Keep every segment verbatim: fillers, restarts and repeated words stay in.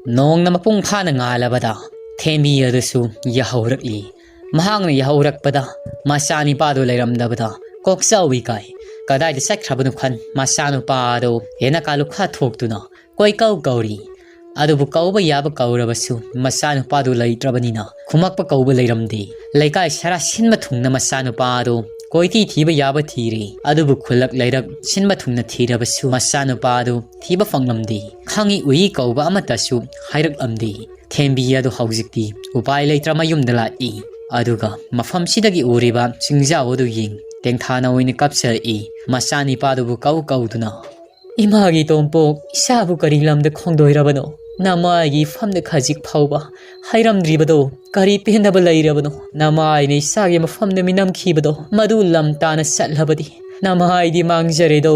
ꯅꯣꯡꯅ ꯃꯄꯨꯡ ꯐꯥꯅ ꯉꯥꯜꯂꯕꯗ ꯊꯦꯝꯕꯤ ꯑꯗꯨꯁꯨ ꯌꯥꯍꯧꯔꯛꯂꯤ꯫ ꯃꯍꯥꯛꯅ ꯌꯥꯍꯧꯔꯛꯄꯗ ꯃꯆꯥꯅꯤꯄꯥꯗꯨ ꯂꯩꯔꯝꯗꯕꯗ ꯀꯣꯛꯆꯥꯎꯕꯤ ꯀꯥꯏ꯫ ꯀꯗꯥꯏꯗ ꯆꯠꯈ꯭ꯔꯕꯅꯣ ꯈꯟ ꯃꯆꯥꯅꯨꯄꯥꯗꯨ ꯍꯦꯟꯅ ꯀꯥꯂꯨꯈꯥ ꯊꯣꯛꯇꯨꯅ ꯀꯣꯏꯀꯧ ꯀꯧꯔꯤ꯫ ꯑꯗꯨꯕꯨ ꯀꯧꯕ ꯌꯥꯕ ꯀꯧꯔꯕꯁꯨ ꯃꯆꯥꯅꯨꯄꯥꯗꯨ ꯂꯩꯇ꯭ꯔꯕꯅꯤꯅ ꯈꯨꯃꯛꯄ ꯀꯧꯕ ꯂꯩꯔꯝꯗꯦ꯫ ꯂꯩꯀꯥꯏ ꯁꯔꯥ ꯁꯤꯟꯕ ꯊꯨꯡꯅ ꯃꯆꯥꯅꯨꯄꯥꯗꯨ ꯀꯣꯏꯊꯤ ꯊꯤꯕ ꯌꯥꯕ ꯊꯤꯔꯦ꯫ ꯑꯗꯨꯕꯨ ꯈꯨꯜꯂꯛ ꯂꯩꯔꯛ ꯁꯤꯟꯕ ꯊꯨꯡꯅ ꯊꯤꯔꯕꯁꯨ ꯃꯆꯥꯅꯨꯄꯥꯗꯨ ꯊꯤꯕ ꯐꯪꯂꯝꯗꯦ꯫ ꯈꯪꯏ ꯎꯏ ꯀꯧꯕ ꯑꯃꯠꯇꯁꯨ ꯍꯥꯏꯔꯛꯂꯝꯗꯦ꯫ ꯊꯦꯝꯕꯤ ꯑꯗꯨ ꯍꯧꯖꯤꯛꯇꯤ ꯎꯄꯥꯏ ꯂꯩꯇ꯭ꯔ ꯃꯌꯨꯝꯗ ꯂꯥꯛꯏ꯫ ꯑꯗꯨꯒ ꯃꯐꯝꯁꯤꯗꯒꯤ ꯎꯔꯤꯕ ꯆꯤꯡꯖꯥꯎ ꯑꯗꯨ ꯌꯦꯡ ꯇꯦꯡꯊꯥꯅ ꯑꯣꯏꯅ ꯀꯞꯆꯔꯛꯏ꯫ ꯃꯆꯥꯅꯤꯄꯥꯗꯨꯕꯨ ꯀꯧ ꯀꯧꯗꯨꯅ, "ꯏꯃꯥꯒꯤ ꯇꯣꯝꯄꯣꯛ, ꯏꯆꯥꯕꯨ ꯀꯔꯤ ꯂꯝꯗ ꯈꯣꯡꯗꯣꯏꯔꯕꯅꯣ? ꯅꯃꯥꯏꯒꯤ ꯐꯝꯗ ꯈꯖꯤꯛ ꯐꯥꯎꯕ ꯍꯥꯏꯔꯝꯗ꯭ꯔꯤꯕꯗꯣ ꯀꯔꯤ ꯄꯦꯟꯗꯕ ꯂꯩꯔꯕꯅꯣ? ꯅꯃꯥꯏꯅ ꯏꯆꯥꯒꯤ ꯃꯐꯝꯗ ꯃꯤꯅꯝꯈꯤꯕꯗꯣ ꯃꯗꯨ ꯂꯝ ꯇꯥꯅ ꯆꯠꯂꯕꯗꯤ ꯅꯃꯥꯏꯗꯤ ꯃꯥꯡꯖꯔꯦꯗꯣ꯫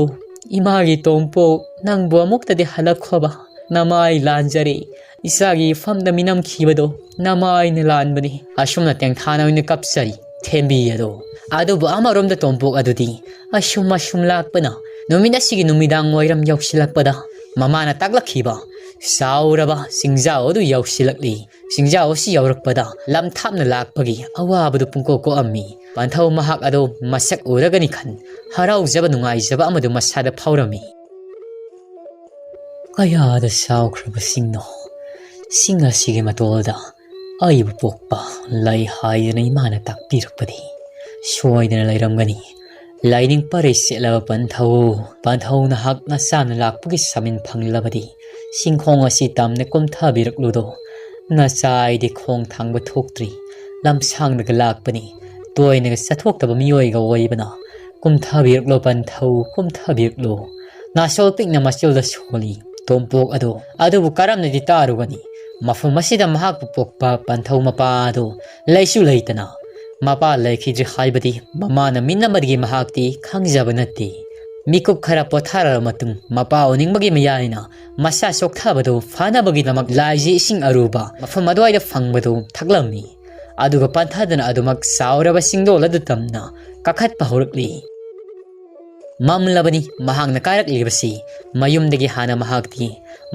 ꯏꯃꯥꯒꯤ ꯇꯣꯝꯄꯣꯛ, ꯅꯪꯕꯨ ꯑꯃꯨꯛꯇꯗꯤ ꯍꯜꯂꯛꯈꯣꯕ꯫ ꯅꯃꯥꯏ ꯂꯥꯟꯖꯔꯦ꯫ ꯏꯆꯥꯒꯤ ꯏꯐꯝꯗ ꯃꯤꯅꯝꯈꯤꯕꯗꯣ ꯅꯃꯥꯏꯅ ꯂꯥꯟꯕꯅꯤ꯫" ꯑꯁꯨꯝꯅ ꯇꯦꯡꯊꯥꯅ ꯑꯣꯏꯅ ꯀꯞꯆꯔꯤ ꯊꯦꯝꯕꯤ ꯑꯗꯣ꯫ ꯑꯗꯨꯕꯨ ꯑꯃꯔꯣꯝꯗ ꯇꯣꯝꯄꯣꯛ ꯑꯗꯨꯗꯤ ꯑꯁꯨꯝ ꯑꯁꯨꯝ ꯂꯥꯛꯄꯅ ꯅꯨꯃꯤꯠ ꯑꯁꯤꯒꯤ ꯅꯨꯃꯤꯗꯥꯡ ꯋꯥꯏꯔꯝ ꯌꯧꯁꯤꯜꯂꯛꯄꯗ ꯃꯃꯥꯅ ꯇꯥꯛꯂꯛꯈꯤꯕ ꯆꯥꯎꯔꯕ ꯆꯤꯡꯖꯥꯎ ꯑꯗꯨ ꯌꯧꯁꯤꯜꯂꯛꯂꯤ꯫ ꯆꯤꯡꯖꯥꯎ ꯑꯁꯤ ꯌꯧꯔꯛꯄꯗ ꯂꯝ ꯊꯥꯞꯅ ꯂꯥꯛꯄꯒꯤ ꯑꯋꯥꯕꯗꯨ ꯄꯨꯡꯀꯣꯛ ꯀꯣꯛꯑꯝꯃꯤ꯫ ꯄꯟꯊꯧ ꯃꯍꯥꯛ ꯑꯗꯨ ꯃꯁꯛ ꯎꯔꯒꯅꯤ ꯈꯟ ꯍꯔꯥꯎꯖꯕ ꯅꯨꯡꯉꯥꯏꯖꯕ ꯑꯃꯗꯨ ꯃꯁꯥꯗ ꯐꯥꯎꯔꯝꯃꯤ꯫ "ꯀꯌꯥꯗ ꯆꯥꯎꯈ꯭ꯔꯕꯁꯤꯡꯅꯣ! ꯆꯤꯡ ꯑꯁꯤꯒꯤ ꯃꯇꯣꯜꯗ ꯑꯩꯕꯨ ꯄꯣꯛꯄ ꯂꯩ ꯍꯥꯏꯗꯅ ꯏꯃꯥꯅ ꯇꯥꯛꯄꯤꯔꯛꯄꯗꯤ ꯁꯣꯏꯗꯅ ꯂꯩꯔꯝꯒꯅꯤ꯫ ꯂꯥꯏꯅꯤꯡ ꯄꯔꯩ ꯆꯦꯠꯂꯕ ꯄꯟꯊꯧ, ꯄꯟꯊꯧ ꯅꯍꯥꯛ ꯅꯆꯥꯅ ꯂꯥꯛꯄꯒꯤ ꯁꯃꯤꯟ ꯐꯪꯂꯕꯗꯤ ꯆꯤꯡꯈꯣꯡ ꯑꯁꯤ ꯇꯝꯅ ꯀꯨꯝꯊꯕꯤꯔꯛꯂꯨꯗꯣ꯫ ꯅꯆꯥ ꯑꯩꯗꯤ ꯈꯣꯡ ꯊꯥꯡꯕ ꯊꯣꯛꯇ꯭ꯔꯤ, ꯂꯝꯁꯥꯡꯗꯒ ꯂꯥꯛꯄꯅꯤ꯫ ꯇꯣꯏꯅꯒ ꯆꯠꯊꯣꯛꯇꯕ ꯃꯤꯑꯣꯏꯒ ꯑꯣꯏꯕꯅ ꯀꯨꯝꯊꯕꯤꯔꯛꯂꯣ ꯄꯟꯊꯧ, ꯀꯨꯝꯊꯕꯤꯔꯛꯂꯣ꯫" ꯅꯥꯁꯣꯜ ꯄꯤꯛꯅ ꯃꯆꯤꯜꯗ ꯁꯣꯜꯂꯤ ꯇꯣꯝꯄꯣꯛ ꯑꯗꯣ꯫ ꯑꯗꯨꯕꯨ ꯀꯔꯝꯅꯗꯤ ꯇꯥꯔꯨꯒꯅꯤ? ꯃꯐꯝ ꯑꯁꯤꯗ ꯃꯍꯥꯛꯄꯨ ꯄꯣꯛꯄ ꯄꯟꯊꯧ ꯃꯄꯥ ꯑꯗꯣ ꯂꯩꯁꯨ ꯂꯩꯇꯅ ꯃꯄꯥ ꯂꯩꯈꯤꯗ꯭ꯔꯤ ꯍꯥꯏꯕꯗꯤ ꯃꯃꯥꯅ ꯃꯤꯠꯅꯃꯗꯒꯤ ꯃꯍꯥꯛꯇꯤ ꯈꯪꯖꯕ ꯅꯠꯇꯦ꯫ ꯃꯤꯀꯨꯞ ꯈꯔ ꯄꯣꯊꯥꯔꯕ ꯃꯇꯨꯡ ꯃꯄꯥ ꯑꯣꯅꯤꯡꯕꯒꯤ ꯃꯌꯥꯏꯅ ꯃꯁꯥ ꯆꯣꯛꯊꯕꯗꯨ ꯐꯅꯕꯒꯤꯗꯃꯛ ꯂꯥꯏꯖꯤ ꯏꯁꯤꯡ ꯑꯔꯨꯕ ꯃꯐꯝ ꯑꯗꯨꯋꯥꯏꯗ ꯐꯪꯕꯗꯨ ꯊꯛꯂꯝꯃꯤ꯫ ꯑꯗꯨꯒ ꯄꯟꯊꯗꯅ ꯑꯗꯨꯃꯛ ꯆꯥꯎꯔꯕ ꯆꯤꯡꯗꯣꯜ ꯑꯗꯨ ꯇꯝꯅ ꯀꯥꯈꯠꯄ ꯍꯧꯔꯛꯂꯤ꯫ ꯃꯝꯂꯕꯅꯤ꯫ ꯃꯍꯥꯛꯅ ꯀꯥꯔꯛꯂꯤꯕꯁꯤ ꯃꯌꯨꯝꯗꯒꯤ ꯍꯥꯟꯅ ꯃꯍꯥꯛꯇꯤ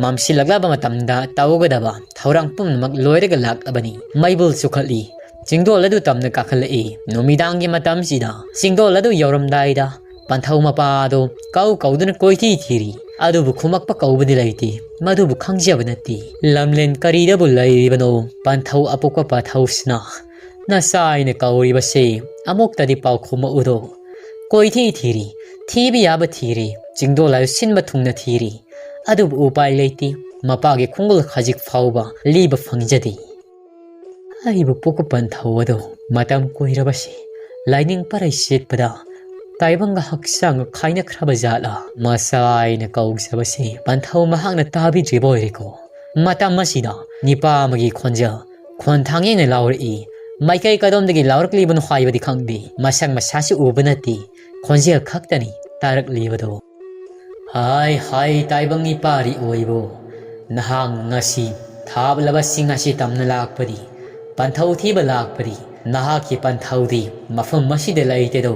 ꯃꯝꯁꯤꯜꯂꯛꯂꯕ ꯃꯇꯝꯗ ꯇꯧꯒꯗꯕ ꯊꯧꯔꯥꯡ ꯄꯨꯝꯅꯃꯛ ꯂꯣꯏꯔꯒ ꯂꯥꯛꯂꯕꯅꯤ꯫ ꯃꯩꯕꯨꯜ ꯆꯨꯈꯠꯂꯤ꯫ ꯆꯤꯡꯗꯣꯜ ꯑꯗꯨ ꯇꯝꯅ ꯀꯥꯈꯠꯂꯛꯏ꯫ ꯅꯨꯃꯤꯗꯥꯡꯒꯤ ꯃꯇꯝꯁꯤꯗ ꯆꯤꯡꯗꯣꯜ ꯑꯗꯨ ꯌꯧꯔꯝꯗꯥꯏꯗ ꯄꯟꯊꯧ ꯃꯄꯥ ꯑꯗꯨ ꯀꯧ ꯀꯧꯗꯨꯅ ꯀꯣꯏꯊꯤ ꯊꯤꯔꯤ꯫ ꯑꯗꯨꯕꯨ ꯈꯨꯝꯃꯛꯄ ꯀꯧꯕꯗꯤ ꯂꯩꯇꯦ꯫ ꯃꯗꯨꯕꯨ ꯈꯪꯖꯕ ꯅꯠꯇꯦ꯫ ꯂꯝꯂꯦꯟ ꯀꯔꯤꯗꯕꯨ ꯂꯩꯔꯤꯕꯅꯣ? ꯄꯟꯊꯧ ꯑꯄꯣꯛꯄ ꯄꯟꯊꯧꯁꯤꯅ ꯅꯆꯥ ꯑꯩꯅ ꯀꯧꯔꯤꯕꯁꯦ ꯑꯃꯨꯛꯇꯗꯤ ꯄꯥꯎ ꯈꯨꯝꯃꯛꯎꯗꯣ꯫ ꯀꯣꯏꯊꯤ ꯊꯤꯔꯤ꯫ ꯊꯤꯕ ꯌꯥꯕ ꯊꯤꯔꯤ꯫ ꯆꯤꯡꯗꯣꯜ ꯍꯥꯏꯕ ꯁꯤꯟꯕ ꯊꯨꯡꯅ ꯊꯤꯔꯤ꯫ ꯑꯗꯨꯕꯨ ꯎꯄꯥꯏ ꯂꯩꯇꯦ꯫ ꯃꯄꯥꯒꯤ ꯈꯣꯡꯒꯨꯜ ꯈꯖꯤꯛ ꯐꯥꯎꯕ ꯂꯤꯕ ꯐꯪꯖꯗꯦ꯫ ꯑꯩꯕꯨ ꯄꯣꯛꯄ ꯄꯟꯊꯧ ꯑꯗꯣ ꯃꯇꯝ ꯀꯨꯏꯔꯕꯁꯤ ꯂꯥꯏꯅꯤꯡ ꯄꯔꯩ ꯁꯦꯠꯄꯗ ꯇꯥꯏꯕꯪꯒ ꯍꯛꯆꯥꯡꯒ ꯈꯥꯏꯅꯈ꯭ꯔꯕ ꯖꯥꯠꯂꯥ? ꯃꯆꯥ ꯑꯩꯅ ꯀꯧꯖꯕꯁꯤ ꯄꯟꯊꯧ ꯃꯍꯥꯛꯅ ꯇꯥꯕꯤꯗ꯭ꯔꯤꯕ ꯑꯣꯏꯔꯦꯀꯣ꯫ ꯃꯇꯝ ꯑꯁꯤꯗ ꯅꯤꯄꯥ ꯑꯃꯒꯤ ꯈꯣꯟꯖꯦꯜ ꯈꯣꯟꯊꯥꯡ ꯌꯩꯅ ꯂꯥꯎꯔꯛꯏ꯫ ꯃꯥꯏꯀꯩ ꯀꯗꯣꯝꯗꯒꯤ ꯂꯥꯎꯔꯛꯂꯤꯕꯅꯣ ꯍꯥꯏꯕꯗꯤ ꯈꯪꯗꯦ꯫ ꯃꯁꯛ ꯃꯁꯥꯁꯨ ꯎꯕ ꯅꯠꯇꯦ꯫ ꯈꯣꯟꯖꯦꯜ ꯈꯛꯇꯅꯤ ꯇꯥꯔꯛꯂꯤꯕꯗꯣ꯫ ꯍꯥꯏ ꯍꯥꯏ ꯇꯥꯏꯕꯪ ꯏꯄꯥꯔꯤ ꯑꯣꯏꯕꯣ, ꯅꯍꯥꯛ ꯉꯁꯤ ꯊꯥꯞꯂꯕꯁꯤꯡ ꯑꯁꯤ ꯇꯝꯅ ꯂꯥꯛꯄꯗꯤ, ꯄꯟꯊꯧ ꯊꯤꯕ ꯂꯥꯛꯄꯗꯤ, ꯅꯍꯥꯛꯀꯤ ꯄꯟꯊꯧꯗꯤ ꯃꯐꯝ ꯑꯁꯤꯗ ꯂꯩꯇꯦꯗꯣ꯫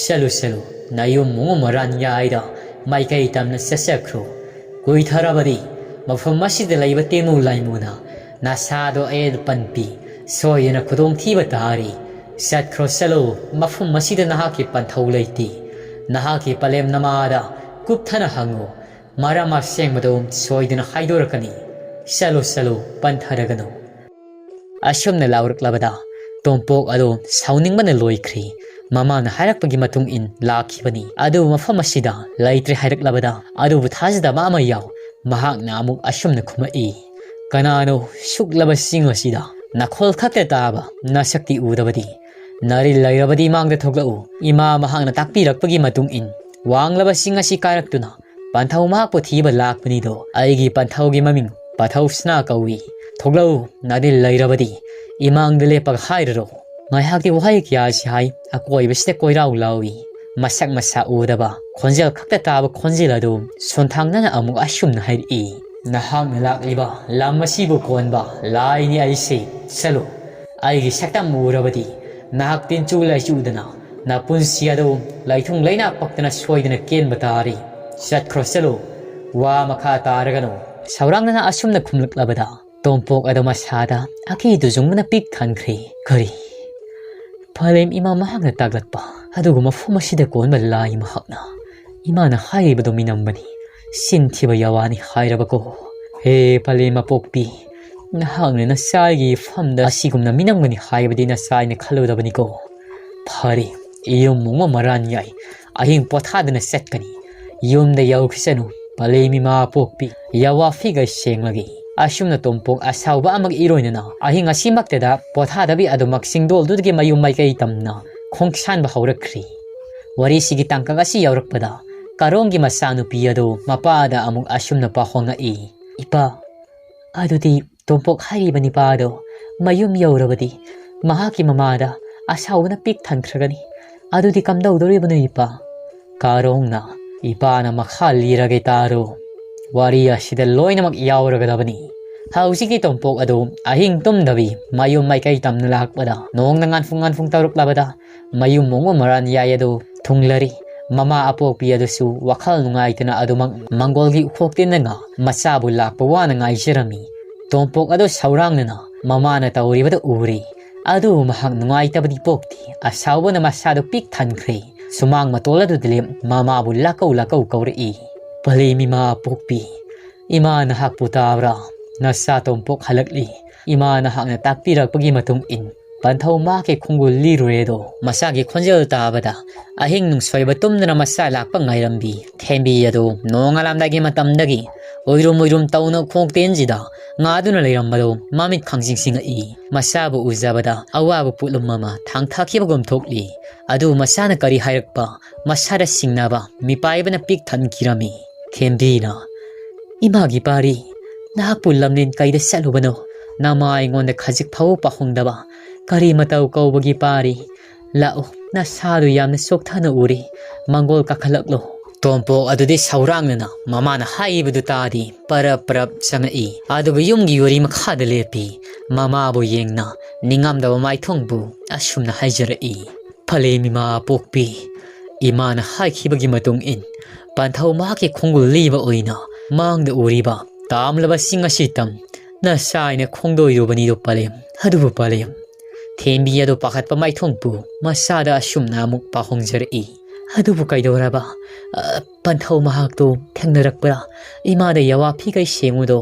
ꯆꯠꯂꯨ ꯆꯠꯂꯨ, ꯅꯌꯨꯝ ꯃꯨꯡ ꯃꯔꯥꯟ ꯌꯥꯏꯗ ꯃꯥꯏꯀꯩ ꯇꯝꯅ ꯆꯠꯆꯈ꯭ꯔꯣ꯫ ꯀꯨꯏꯊꯔꯕꯗꯤ ꯃꯐꯝ ꯑꯁꯤꯗ ꯂꯩꯕ ꯇꯦꯃꯨ ꯂꯥꯏꯃꯨꯅ ꯅꯁꯥꯗꯣ ꯑꯦꯜ ꯄꯟꯄꯤ ꯁꯣꯏꯗꯅ ꯈꯨꯗꯣꯡꯊꯤꯕ ꯇꯥꯔꯤ꯫ ꯆꯠꯈ꯭ꯔꯣ ꯆꯠꯂꯣ, ꯃꯐꯝ ꯑꯁꯤꯗ ꯅꯍꯥꯛꯀꯤ ꯄꯟꯊꯧ ꯂꯩꯇꯦ꯫ ꯅꯍꯥꯛꯀꯤ ꯄꯂꯦꯝ ꯅꯃꯥꯗ ꯀꯨꯞꯊꯅ ꯍꯪꯉꯨ꯫ ꯃꯔꯝ ꯑꯁꯦꯡꯕꯗꯨ ꯁꯣꯏꯗꯅ ꯍꯥꯏꯗꯣꯔꯛꯀꯅꯤ꯫ ꯆꯠꯂꯨ ꯆꯠꯂꯨ, ꯄꯟꯊꯔꯒꯅꯨ꯫ ꯑꯁꯨꯝꯅ ꯂꯥꯎꯔꯛꯂꯕꯗ ꯇꯣꯝꯄꯣꯛ ꯑꯗꯨ ꯁꯥꯎꯅꯤꯡꯕꯅ ꯂꯣꯏꯈ꯭ꯔꯦ꯫ ꯃꯃꯥꯅ ꯍꯥꯏꯔꯛꯄꯒꯤ ꯃꯇꯨꯡ ꯏꯟ ꯂꯥꯛꯈꯤꯕꯅꯤ꯫ ꯑꯗꯨꯕꯨ ꯃꯐꯝ ꯑꯁꯤꯗ ꯂꯩꯇ꯭ꯔꯦ ꯍꯥꯏꯔꯛꯂꯕꯗ ꯑꯗꯨꯕꯨ ꯊꯥꯖꯗꯕ ꯑꯃ ꯌꯥꯎ꯫ ꯃꯍꯥꯛꯅ ꯑꯃꯨꯛ ꯑꯁꯨꯝꯅ ꯈꯨꯝꯃꯛꯏ, "ꯀꯅꯥꯅꯣ ꯁꯨꯛꯂꯕ ꯆꯤꯡ ꯑꯁꯤꯗ ꯅꯈꯣꯜ ꯈꯛꯇ ꯇꯥꯕ, ꯅꯁꯛꯇꯤ ꯎꯗꯕꯗꯤ? ꯅꯔꯤꯜ ꯂꯩꯔꯕꯗꯤ ꯏꯃꯥꯡꯗ ꯊꯣꯛꯂꯛꯎ꯫ ꯏꯃꯥ ꯃꯍꯥꯛꯅ ꯇꯥꯛꯄꯤꯔꯛꯄꯒꯤ ꯃꯇꯨꯡ ꯏꯟ ꯋꯥꯡꯂꯕ ꯆꯤꯡ ꯑꯁꯤ ꯀꯥꯔꯛꯇꯨꯅ ꯄꯟꯊꯧ ꯃꯍꯥꯛꯄꯨ ꯊꯤꯕ ꯂꯥꯛꯄꯅꯤꯗꯣ꯫ ꯑꯩꯒꯤ ꯄꯟꯊꯧꯒꯤ ꯃꯃꯤꯡ ꯄꯟꯊꯧ ꯁꯅꯥ ꯀꯧꯏ꯫ ꯊꯣꯛꯂꯛꯎ, ꯅꯔꯤꯜ ꯂꯩꯔꯕꯗꯤ ꯏꯃꯥꯡꯗ ꯂꯦꯞꯄꯒ ꯍꯥꯏꯔꯔꯣ꯫" ꯉꯥꯏꯍꯥꯛꯇꯤ ꯋꯥꯍꯩ ꯀꯌꯥꯁꯤ ꯍꯥꯏ, ꯑꯀꯣꯏꯕꯁꯤꯗ ꯀꯣꯏꯔꯥꯎ ꯂꯥꯎꯏ꯫ ꯃꯁꯛ ꯃꯁꯥ ꯎꯗꯕ, ꯈꯣꯟꯖꯦꯜ ꯈꯛꯇ ꯇꯥꯕ ꯈꯣꯟꯖꯦꯜ ꯑꯗꯨ ꯁꯣꯟꯊꯥꯡꯅꯅ ꯑꯃꯨꯛ ꯑꯁꯨꯝꯅ ꯍꯥꯏꯔꯛꯏ, "ꯅꯍꯥꯛꯅ ꯂꯥꯛꯂꯤꯕ ꯂꯝ ꯑꯁꯤꯕꯨ ꯀꯣꯟꯕ ꯂꯥꯏꯅꯤ ꯑꯩꯁꯦ꯫ ꯆꯠꯂꯨ, ꯑꯩꯒꯤ ꯁꯛꯇꯝ ꯎꯔꯕꯗꯤ ꯅꯍꯥꯛ ꯇꯤꯟꯆꯨ ꯂꯥꯏꯆꯨꯗꯅ "ꯅꯄꯨꯟꯁꯤ ꯑꯗꯨ ꯂꯩꯊꯨꯡ ꯂꯩꯅꯥ ꯄꯛꯇꯅ ꯁꯣꯏꯗꯅ ꯀꯦꯟꯕ ꯇꯥꯔꯤ꯫ ꯆꯠꯈ꯭ꯔꯣ ꯆꯠꯂꯨ, ꯋꯥ ꯃꯈꯥ ꯇꯥꯔꯒꯅꯨ"꯫ ꯁꯧꯔꯥꯡꯅꯅ ꯑꯁꯨꯝꯅ ꯈꯨꯝꯂꯛꯂꯕꯗ ꯇꯣꯝꯄꯣꯛ ꯑꯗꯨ ꯃꯁꯥꯗ ꯑꯀꯤ ꯇꯨꯖꯨꯡꯕꯅ ꯄꯤꯛ ꯊꯟꯈ꯭ꯔꯦ꯫ ꯀꯔꯤ? ꯄꯂꯦꯝ ꯏꯃꯥ ꯃꯍꯥꯛꯅ ꯇꯥꯛꯂꯛꯄ ꯑꯗꯨꯒ ꯃꯐꯝ ꯑꯁꯤꯗ ꯀꯣꯟꯕ ꯂꯥꯏ ꯃꯍꯥꯛꯅ ꯏꯃꯥꯅ ꯍꯥꯏꯔꯤꯕꯗꯨ ꯃꯤꯅꯝꯕꯅꯤ꯫ ꯆꯤꯟ ꯊꯤꯕ ꯌꯥꯋꯥꯅꯤ ꯍꯥꯏꯔꯕꯀꯣ꯫ ꯍꯦ ꯄꯂꯦꯝ ꯑꯄꯣꯛꯄꯤ, ꯅꯍꯥꯛꯅ ꯅꯆꯥꯒꯤ ꯏꯐꯝꯗ ꯑꯁꯤꯒꯨꯝꯅ ꯃꯤꯅꯝꯒꯅꯤ ꯍꯥꯏꯕꯗꯤ ꯅꯆꯥ ꯑꯩꯅ ꯈꯜꯂꯨꯗꯕꯅꯤꯀꯣ꯫ ꯐꯔꯦ, ꯌꯨꯝ ꯃꯨꯡꯕ ꯃꯔꯥꯟ ꯌꯥꯏ, ꯑꯍꯤꯡ ꯄꯣꯊꯥꯗꯅ ꯆꯠꯀꯅꯤ꯫ ꯌꯨꯝꯗ ꯌꯧꯈꯤꯁꯅꯨ, ꯄꯂꯦꯝ ꯏꯃꯥ ꯄꯣꯛꯄꯤ, ꯌꯥꯋꯥ ꯐꯤꯒ ꯁꯦꯡꯂꯒꯦ꯫ ꯑꯁꯨꯝꯅ ꯇꯣꯝꯄꯣꯛ ꯑꯁꯥꯎꯕ ꯑꯃꯒ ꯏꯔꯣꯏꯅꯅ ꯑꯍꯤꯡ ꯑꯁꯤꯃꯛꯇꯗ ꯄꯣꯊꯥꯗꯕꯤ ꯑꯗꯨꯃꯛ ꯆꯤꯡꯗꯣꯜꯗꯨꯗꯒꯤ ꯃꯌꯨꯝ ꯃꯥꯏꯀꯩ ꯇꯝꯅ ꯈꯣꯡꯁꯥꯟꯕ ꯍꯧꯔꯛꯈ꯭ꯔꯤ꯫ ꯋꯥꯔꯤꯁꯤꯒꯤ ꯇꯥꯡꯀꯛ ꯑꯁꯤ ꯌꯧꯔꯛꯄꯗ ꯀꯥꯔꯣꯡꯒꯤ ꯃꯆꯥꯅꯨꯄꯤ ꯑꯗꯨ ꯃꯄꯥꯗ ꯑꯃꯨꯛ ꯑꯁꯨꯝꯅ ꯄꯥꯎꯍꯣꯡꯉꯛꯏ꯫ ꯏꯄꯥ, ꯑꯗꯨꯗꯤ ꯇꯣꯝꯄꯣꯛ ꯍꯥꯏꯔꯤꯕ ꯅꯤꯄꯥ ꯑꯗꯣ ꯃꯌꯨꯝ ꯌꯧꯔꯕꯗꯤ ꯃꯍꯥꯛꯀꯤ ꯃꯃꯥꯗ ꯑꯁꯥꯎꯕꯅ ꯄꯤꯛ ꯊꯟꯈ꯭ꯔꯒꯅꯤ꯫ ꯑꯗꯨꯗꯤ ꯀꯝꯗꯧꯗꯣꯔꯤꯕꯅꯣ ꯏꯄꯥ? ꯀꯥꯔꯣꯡꯅ, ꯏꯄꯥꯅ ꯃꯈꯥ ꯂꯤꯔꯒꯦ ꯇꯥꯔꯣ꯫ ꯋꯥꯔꯤ ꯑꯁꯤꯗ ꯂꯣꯏꯅꯃꯛ ꯌꯥꯎꯔꯒꯗꯕꯅꯤ꯫ ꯍꯧꯖꯤꯛꯀꯤ ꯇꯣꯝꯄꯣꯛ ꯑꯗꯨ ꯑꯍꯤꯡ ꯇꯨꯝꯗꯕꯤ ꯃꯌꯨꯝ ꯃꯥꯏꯀꯩ ꯇꯝꯅ ꯂꯥꯛꯄꯗ ꯅꯣꯡꯅ ꯉꯥꯟꯐꯨꯡ ꯉꯥꯟꯐꯨꯡ ꯇꯧꯔꯛꯂꯕꯗ ꯃꯌꯨꯝ ꯃꯨꯡꯕ ꯃꯔꯥꯟ ꯌꯥꯏ ꯑꯗꯨ ꯊꯨꯡꯂꯔꯤ꯫ ꯃꯃꯥ ꯑꯄꯣꯛꯄꯤ ꯑꯗꯨꯁꯨ ꯋꯥꯈꯜ ꯅꯨꯡꯉꯥꯏꯇꯅ ꯑꯗꯨꯃꯛ ꯃꯪꯒꯣꯜꯒꯤ ꯎꯈꯣꯛ ꯇꯤꯟꯅꯉ ꯃꯆꯥꯕꯨ ꯂꯥꯛꯄ ꯋꯥꯅ ꯉꯥꯏꯖꯔꯝꯃꯤ꯫ ꯇꯣꯝꯄꯣꯛ ꯑꯗꯨ ꯁꯧꯔꯥꯡꯅꯅ ꯃꯃꯥꯅ ꯇꯧꯔꯤꯕꯗꯨ ꯎꯔꯦ꯫ ꯑꯗꯨꯕꯨ ꯃꯍꯥꯛ ꯅꯨꯡꯉꯥꯏꯇꯕꯗꯤ ꯄꯣꯛꯇꯦ꯫ ꯑꯁꯥꯎꯕꯅ ꯃꯁꯥꯗꯨ ꯄꯤꯛ ꯊꯟꯈ꯭ꯔꯦ꯫ ꯁꯨꯃꯥꯡ ꯃꯇꯣꯜ ꯑꯗꯨꯗ ꯂꯦꯞ ꯃꯃꯥꯕꯨ ꯂꯥꯀꯧ ꯂꯥꯀꯧ ꯀꯧꯔꯛꯏ꯫ ꯄꯂꯦꯝ ꯏꯃꯥ ꯄꯣꯛꯄꯤ, ꯏꯃꯥ ꯅꯍꯥꯛꯄꯨ ꯇꯥꯕ꯭ꯔꯥ? ꯅꯆꯥ ꯇꯣꯝꯄꯣꯛ ꯍꯜꯂꯛꯂꯤ꯫ ꯏꯃꯥ ꯅꯍꯥꯛꯅ ꯇꯥꯛꯄꯤꯔꯛꯄꯒꯤ ꯃꯇꯨꯡ ꯏꯟ ꯄꯟꯊꯧ ꯃꯍꯥꯛꯀꯤ ꯈꯣꯡꯒꯨꯜ ꯂꯤꯔꯨꯔꯦ ꯑꯗꯣ꯫ ꯃꯆꯥꯒꯤ ꯈꯣꯟꯖꯦꯜ ꯇꯥꯕꯗ ꯑꯍꯤꯡ ꯅꯨꯡꯁꯣꯏꯕ ꯇꯨꯝꯗꯅ ꯃꯆꯥ ꯂꯥꯛꯄ ꯉꯥꯏꯔꯝꯕꯤ ꯊꯦꯝꯕꯤ ꯑꯗꯨ ꯅꯣꯡꯉꯥꯜꯂꯝꯗꯥꯏꯒꯤ ꯃꯇꯝꯗꯒꯤ ꯎꯏꯔꯨꯝ ꯎꯏꯔꯨꯝ ꯇꯧꯅ ꯈꯣꯡꯇꯦꯟꯁꯤꯗ ꯉꯥꯗꯨꯅ ꯂꯩꯔꯝꯕꯗꯨ ꯃꯃꯤꯠ ꯈꯪꯁꯤꯡ ꯁꯤꯡꯉꯛꯏ꯫ ꯃꯆꯥꯕꯨ ꯎꯖꯕꯗ ꯑꯋꯥꯕ ꯄꯣꯠꯂꯨꯝ ꯑꯃ ꯊꯥꯡꯊꯈꯤꯕꯒꯨꯝ ꯊꯣꯛꯂꯤ꯫ ꯑꯗꯨ ꯃꯆꯥꯅ ꯀꯔꯤ ꯍꯥꯏꯔꯛꯄ? ꯃꯁꯥꯗ ꯁꯤꯡꯅꯕ ꯃꯤꯄꯥꯏꯕꯅ ꯄꯤꯛ ꯊꯟꯈꯤꯔꯝꯃꯤ꯫ ꯊꯦꯝꯕꯤꯅ, "ꯏꯃꯥꯒꯤ ꯄꯥꯔꯤ, ꯅꯍꯥꯛꯄꯨ ꯂꯝꯂꯦꯟ ꯀꯩꯗ ꯆꯠꯂꯨꯕꯅꯣ? ꯅꯃꯥ ꯑꯩꯉꯣꯟꯗ ꯈꯖꯤꯛ ꯐꯥꯎꯕ ꯄꯥꯎꯍꯣꯡꯗꯕ꯫ ꯀꯔꯤ ꯃꯇꯧ ꯀꯧꯕꯒꯤ ꯄꯥꯔꯤ? ꯂꯥꯛꯎ, ꯅꯁꯥꯗꯨ ꯌꯥꯝꯅ ꯆꯣꯛꯊꯅ ꯎꯔꯤ꯫ ꯃꯪꯒꯣꯜ ꯀꯥꯈꯠꯂꯛꯂꯣ"꯫ ꯇꯣꯝꯄꯣꯛ ꯑꯗꯨꯗꯤ ꯁꯧꯔꯥꯡꯅꯅ ꯃꯃꯥꯅ ꯍꯥꯏꯔꯤꯕꯗꯨ ꯇꯥꯗꯦ꯫ ꯄꯔꯞ ꯄꯔꯞ ꯆꯪꯉꯛꯏ꯫ ꯑꯗꯨꯒ ꯌꯨꯝꯒꯤ ꯌꯣꯔꯤ ꯃꯈꯥꯗ ꯂꯦꯞꯄꯤ꯫ ꯃꯃꯥꯕꯨ ꯌꯦꯡꯅ ꯅꯤꯡꯉꯝꯗꯕ ꯃꯥꯏꯊꯣꯡꯕꯨ ꯑꯁꯨꯝꯅ ꯍꯥꯏꯖꯔꯛꯏ꯫ ꯐꯂꯦꯝ ꯏꯃꯥ ꯄꯣꯛꯄꯤ, ꯏꯃꯥꯅ ꯍꯥꯏꯈꯤꯕꯒꯤ ꯃꯇꯨꯡ ꯏꯟ, ꯄꯟꯊꯧ ꯃꯍꯥꯛꯀꯤ ꯈꯣꯡꯒꯨꯜ ꯂꯤꯕ ꯑꯣꯏꯅ ꯃꯥꯡꯗ ꯎꯔꯤꯕ ꯇꯥꯝꯂꯕꯁꯤꯡ ꯑꯁꯤ ꯇꯝ, ꯅꯆꯥ ꯑꯩꯅ ꯈꯣꯡꯗꯣꯏꯔꯨꯕꯅꯤꯗꯣ ꯄꯂꯦꯝ꯫ ꯑꯗꯨꯕꯨ ꯄꯂꯦꯝ, ꯊꯦꯝꯕꯤ ꯑꯗꯣ ꯄꯥꯈꯠꯄ ꯃꯥꯏꯊꯣꯡꯄꯨ ꯃꯆꯥꯗ ꯑꯁꯨꯝꯅ ꯑꯃꯨꯛ ꯄꯥꯍꯣꯡꯖꯔꯛꯏ꯫ ꯑꯗꯨꯕꯨ ꯀꯩꯗꯧꯔꯕ? ꯑ, ꯄꯟꯊꯧ ꯃꯍꯥꯛꯇꯨ ꯊꯦꯡꯅꯔꯛꯄ꯭ꯔꯥ? ꯏꯃꯥꯗ ꯌꯥꯋꯥ ꯐꯤꯈꯩ ꯁꯦꯡꯉꯨꯗꯣ꯫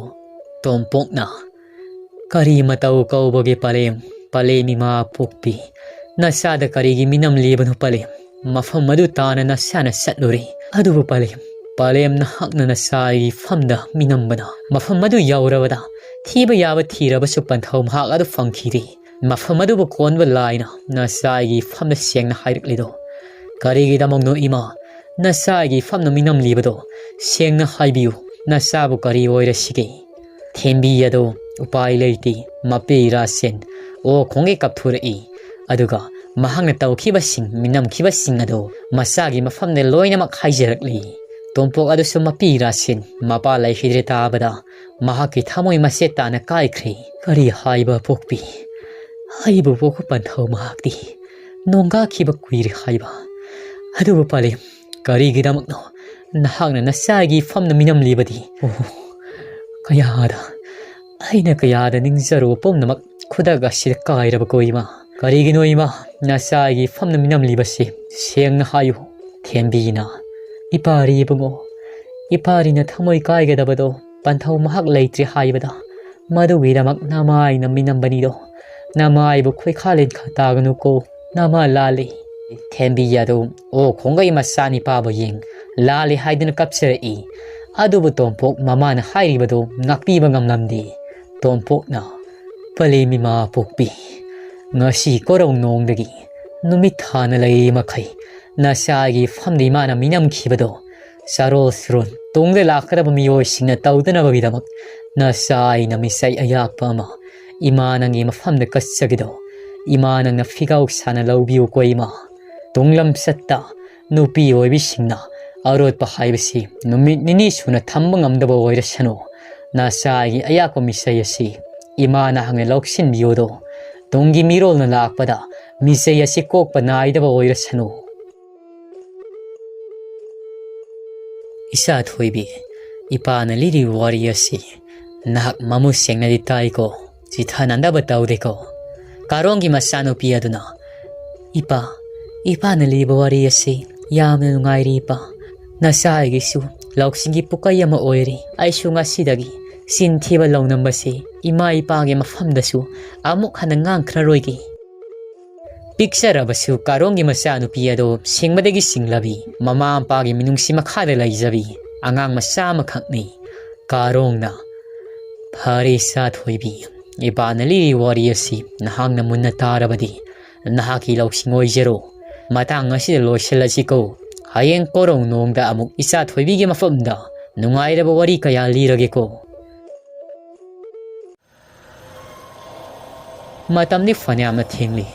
ꯇꯣꯝꯄꯣꯛꯅ, ꯀꯔꯤ ꯃꯇꯧ ꯀꯧꯕꯒꯦ ꯄꯂꯦꯝ? ꯄꯂꯦꯝ ꯏꯃꯥ ꯄꯣꯛꯄꯤ, ꯅꯆꯥꯗ ꯀꯔꯤꯒꯤ ꯃꯤꯅꯝꯂꯤꯕꯅꯣ ꯄꯂꯦꯝ? ꯃꯐꯝ ꯑꯗꯨ ꯇꯥꯅ ꯅꯆꯥꯅ ꯆꯠꯂꯨꯔꯦ꯫ ꯑꯗꯨꯕꯨ ꯄꯂꯦꯝ, ꯄꯂꯦꯝ ꯅꯍꯥꯛꯅ ꯅꯆꯥꯒꯤ ꯐꯝꯗ ꯃꯤꯅꯝꯕꯅ ꯃꯐꯝ ꯑꯗꯨ ꯌꯧꯔꯕꯗ ꯊꯤꯕ ꯌꯥꯕ ꯊꯤꯔꯕꯁꯨ ꯄꯟꯊꯧ ꯃꯍꯥꯛ ꯑꯗꯨ ꯐꯪꯈꯤꯗꯦ꯫ ꯃꯐꯝ ꯑꯗꯨꯕꯨ ꯀꯣꯟꯕ ꯂꯥꯏꯅ ꯅꯆꯥꯒꯤ ꯐꯝꯗ ꯁꯦꯡꯅ ꯍꯥꯏꯔꯛꯂꯤꯗꯣ꯫ ꯀꯔꯤꯒꯤꯗꯃꯛꯅꯣ ꯏꯃꯥ, ꯅꯆꯥꯒꯤ ꯐꯝꯅ ꯃꯤꯅꯝꯂꯤꯕꯗꯣ ꯁꯦꯡꯅ ꯍꯥꯏꯕꯤꯌꯨ꯫ ꯅꯆꯥꯕꯨ ꯀꯔꯤ ꯑꯣꯏꯔꯁꯤꯒꯦ? ꯊꯦꯝꯕꯤ ꯑꯗꯣ ꯎꯄꯥꯏ ꯂꯩꯇꯦ꯫ ꯃꯄꯤ ꯏꯔꯥꯁꯦꯟ ꯑꯣ ꯈꯣꯡꯒꯩ ꯀꯞꯊꯣꯔꯛꯏ꯫ ꯑꯗꯨꯒ ꯃꯍꯥꯛꯅ ꯇꯧꯈꯤꯕꯁꯤꯡ, ꯃꯤꯅꯝꯈꯤꯕꯁꯤꯡ ꯑꯗꯣ ꯃꯆꯥꯒꯤ ꯃꯐꯝꯗ ꯂꯣꯏꯅꯃꯛ ꯍꯥꯏꯖꯔꯛꯂꯤ꯫ ꯇꯣꯝꯄꯣꯛ ꯑꯗꯨꯁꯨ ꯃꯄꯤ ꯏꯔꯥꯁꯦꯟ ꯃꯄꯥ ꯂꯩꯈꯤꯗ꯭ꯔꯦ ꯇꯥꯕꯗ ꯃꯍꯥꯛꯀꯤ ꯊꯃꯣꯏ ꯃꯆꯦꯠ ꯇꯥꯅ ꯀꯥꯏꯈ꯭ꯔꯦ꯫ ꯀꯔꯤ ꯍꯥꯏꯕ ꯄꯣꯛꯄꯤ? ꯑꯩꯕꯨ ꯄꯣꯛꯄ ꯄꯟꯊꯧ ꯃꯍꯥꯛꯇꯤ ꯅꯣꯡꯒꯥꯈꯤꯕ ꯀꯨꯏꯔꯦ ꯍꯥꯏꯕ꯫ ꯑꯗꯨꯕꯨ ꯄꯂꯦꯝ, ꯀꯔꯤꯒꯤꯗꯃꯛꯅꯣ ꯅꯍꯥꯛꯅ ꯅꯆꯥꯒꯤ ꯐꯝꯅ ꯃꯤꯅꯝꯂꯤꯕꯗꯤ? ꯑꯣ, ꯀꯌꯥꯗ, ꯑꯩꯅ ꯀꯌꯥꯗ ꯅꯤꯡꯖꯔꯨꯕ ꯄꯨꯝꯅꯃꯛ ꯈꯨꯗꯛ ꯑꯁꯤꯗ ꯀꯥꯏꯔꯕ ꯀꯣ ꯏꯃꯥ? ꯀꯔꯤꯒꯤꯅꯣ ꯏꯃꯥ, ꯅꯆꯥꯒꯤ ꯐꯝꯅ ꯃꯤꯅꯝꯂꯤꯕꯁꯤ? ꯁꯦꯡꯅ ꯍꯥꯏꯌꯨ꯫ ꯊꯦꯝꯕꯤꯅ, ꯏꯄꯥꯔꯤ ꯏꯕꯨꯡꯉꯣ, ꯏꯄꯥꯔꯤꯅ ꯊꯃꯣꯏ ꯀꯥꯏꯒꯗꯕꯗꯣ ꯄꯟꯊꯧ ꯃꯍꯥꯛ ꯂꯩꯇ꯭ꯔꯦ ꯍꯥꯏꯕꯗ, ꯃꯗꯨꯒꯤꯗꯃꯛ ꯅꯃꯥꯏꯅ ꯃꯤꯅꯝꯕꯅꯤꯗꯣ꯫ ꯅꯃꯥꯏꯕꯨ ꯈꯣꯏꯈꯥ ꯂꯦꯟꯈꯥ ꯇꯥꯒꯅꯨꯀꯣ꯫ ꯅꯃꯥ ꯂꯥꯜꯂꯤ꯫ ꯊꯦꯝꯕꯤ ꯑꯗꯨ ꯑꯣ ꯈꯣꯡꯒꯩ ꯃꯆꯥꯅꯤꯄꯥꯕꯨ ꯌꯦꯡ ꯂꯥꯜꯂꯤ ꯍꯥꯏꯗꯨꯅ ꯀꯞꯆꯔꯛꯏ꯫ ꯑꯗꯨꯕꯨ ꯇꯣꯝꯄꯣꯛ ꯃꯃꯥꯅ ꯍꯥꯏꯔꯤꯕꯗꯨ ꯉꯥꯛꯄꯤꯕ ꯉꯝꯂꯝꯗꯦ꯫ ꯇꯣꯝꯄꯣꯛꯅ, ꯄꯂꯦꯝ ꯏꯃꯥ ꯄꯣꯛꯄꯤ, ꯉꯁꯤ ꯀꯣꯔꯧꯅꯣꯡꯗꯒꯤ ꯅꯨꯃꯤꯠ ꯊꯥꯅ ꯂꯩꯔꯤ ꯃꯈꯩ ꯅꯆꯥꯒꯤ ꯐꯝꯗ ꯏꯃꯥꯅ ꯃꯤꯅꯝꯈꯤꯕꯗꯣ ꯆꯥꯔꯣꯜ ꯁꯨꯔꯣꯜ ꯇꯨꯡꯗ ꯂꯥꯛꯀꯗꯕ ꯃꯤꯑꯣꯏꯁꯤꯡꯅ ꯇꯧꯗꯅꯕꯒꯤꯗꯃꯛ ꯅꯆꯥ ꯑꯩꯅ ꯃꯤꯁꯛ ꯑꯌꯥꯛꯄ ꯑꯃ ꯏꯃꯥ ꯅꯪꯒꯤ ꯃꯐꯝꯗ ꯀꯠꯆꯒꯦꯗꯣ꯫ ꯏꯃꯥ ꯅꯪꯅ ꯐꯤꯒꯥꯎ ꯁꯥꯅ ꯂꯧꯕꯤꯌꯨꯀꯣ ꯏꯃꯥ꯫ ꯇꯨꯡꯂꯝꯆꯠꯇ ꯅꯨꯄꯤ ꯑꯣꯏꯕꯤꯁꯤꯡꯅ ꯑꯔꯣꯠꯄ ꯍꯥꯏꯕꯁꯤ ꯅꯨꯃꯤꯠ ꯅꯤꯅꯤ ꯁꯨꯅ ꯊꯝꯕ ꯉꯝꯗꯕ ꯑꯣꯏꯔꯁꯅꯨ꯫ ꯅꯆꯥꯒꯤ ꯑꯌꯥꯛꯄ ꯃꯤꯁꯛ ꯑꯁꯤ ꯏꯃꯥ ꯅꯍꯥꯛꯅ ꯂꯧꯁꯤꯟꯕꯤꯌꯨꯗꯣ꯫ ꯇꯨꯡꯒꯤ ꯃꯤꯔꯣꯜꯅ ꯂꯥꯛꯄꯗ ꯃꯤꯆꯩ ꯑꯁꯤ ꯀꯣꯛꯄ ꯅꯥꯏꯗꯕ ꯑꯣꯏꯔꯁꯅꯨ꯫ ꯏꯆꯥ ꯊꯣꯏꯕꯤ, ꯏꯄꯥꯅ ꯂꯤꯔꯤꯕ ꯋꯥꯔꯤ ꯑꯁꯤ ꯅꯍꯥꯛ ꯃꯃꯨꯠ ꯁꯦꯡꯅꯗꯤ ꯇꯥꯏꯀꯣ, ꯆꯤꯊꯅꯗꯕ ꯇꯧꯗꯦꯀꯣ꯫ ꯀꯥꯔꯣꯡꯒꯤ ꯃꯆꯥꯅꯨꯄꯤ ꯑꯗꯨꯅ, "ꯏꯄꯥ, ꯏꯄꯥꯅ ꯂꯤꯕ ꯋꯥꯔꯤ ꯑꯁꯤ ꯌꯥꯝꯅ ꯅꯨꯡꯉꯥꯏꯔꯤ ꯏꯄꯥ꯫ ꯅꯆꯥ ꯑꯩꯒꯤꯁꯨ ꯂꯧꯁꯤꯡꯒꯤ ꯄꯨꯀꯩ ꯑꯃ ꯑꯣꯏꯔꯤ꯫ ꯑꯩꯁꯨ ꯉꯁꯤꯗꯒꯤ ꯆꯤꯟ ꯊꯤꯕ ꯂꯧꯅꯝꯕꯁꯤ ꯏꯃꯥ ꯏꯄꯥꯒꯤ ꯃꯐꯝꯗꯁꯨ ꯑꯃꯨꯛ ꯍꯟꯅ ꯉꯥꯡꯈ꯭ꯔꯔꯣꯏꯒꯦ"꯫ ꯄꯤꯛꯆꯔꯕꯁꯨ ꯀꯥꯔꯣꯡꯒꯤ ꯃꯆꯥꯅꯨꯄꯤ ꯑꯗꯣ ꯁꯤꯡꯕꯗꯒꯤ ꯁꯤꯡꯂꯕꯤ, ꯃꯃꯥ ꯃꯄꯥꯒꯤ ꯃꯤꯅꯨꯡꯁꯤ ꯃꯈꯥꯗ ꯂꯩꯖꯕꯤ ꯑꯉꯥꯡ ꯃꯆꯥ ꯑꯃꯈꯛꯅꯤ꯫ ꯀꯥꯔꯣꯡꯅ, "ꯐꯔꯦ ꯏꯆꯥ ꯊꯣꯏꯕꯤ, ꯏꯄꯥꯅ ꯂꯤꯔꯤ ꯋꯥꯔꯤ ꯑꯁꯤ ꯅꯍꯥꯛꯅ ꯃꯨꯟꯅ ꯇꯥꯔꯕꯗꯤ ꯅꯍꯥꯛꯀꯤ ꯂꯧꯁꯤꯡ ꯑꯣꯏꯖꯔꯣ꯫ ꯃꯇꯥꯡ ꯑꯁꯤꯗ ꯂꯣꯏꯁꯤꯜꯂꯁꯤꯀꯣ꯫ ꯍꯌꯦꯡ ꯀꯣꯔꯧ ꯅꯣꯡꯗ ꯑꯃꯨꯛ ꯏꯆꯥ ꯊꯣꯏꯕꯤꯒꯤ ꯃꯐꯝꯗ ꯅꯨꯡꯉꯥꯏꯔꯕ ꯋꯥꯔꯤ ꯀꯌꯥ ꯂꯤꯔꯒꯦꯀꯣ"꯫ ꯃꯇꯝꯗꯤ ꯐꯅꯌꯥꯝꯅ ꯊꯦꯡꯂꯤ꯫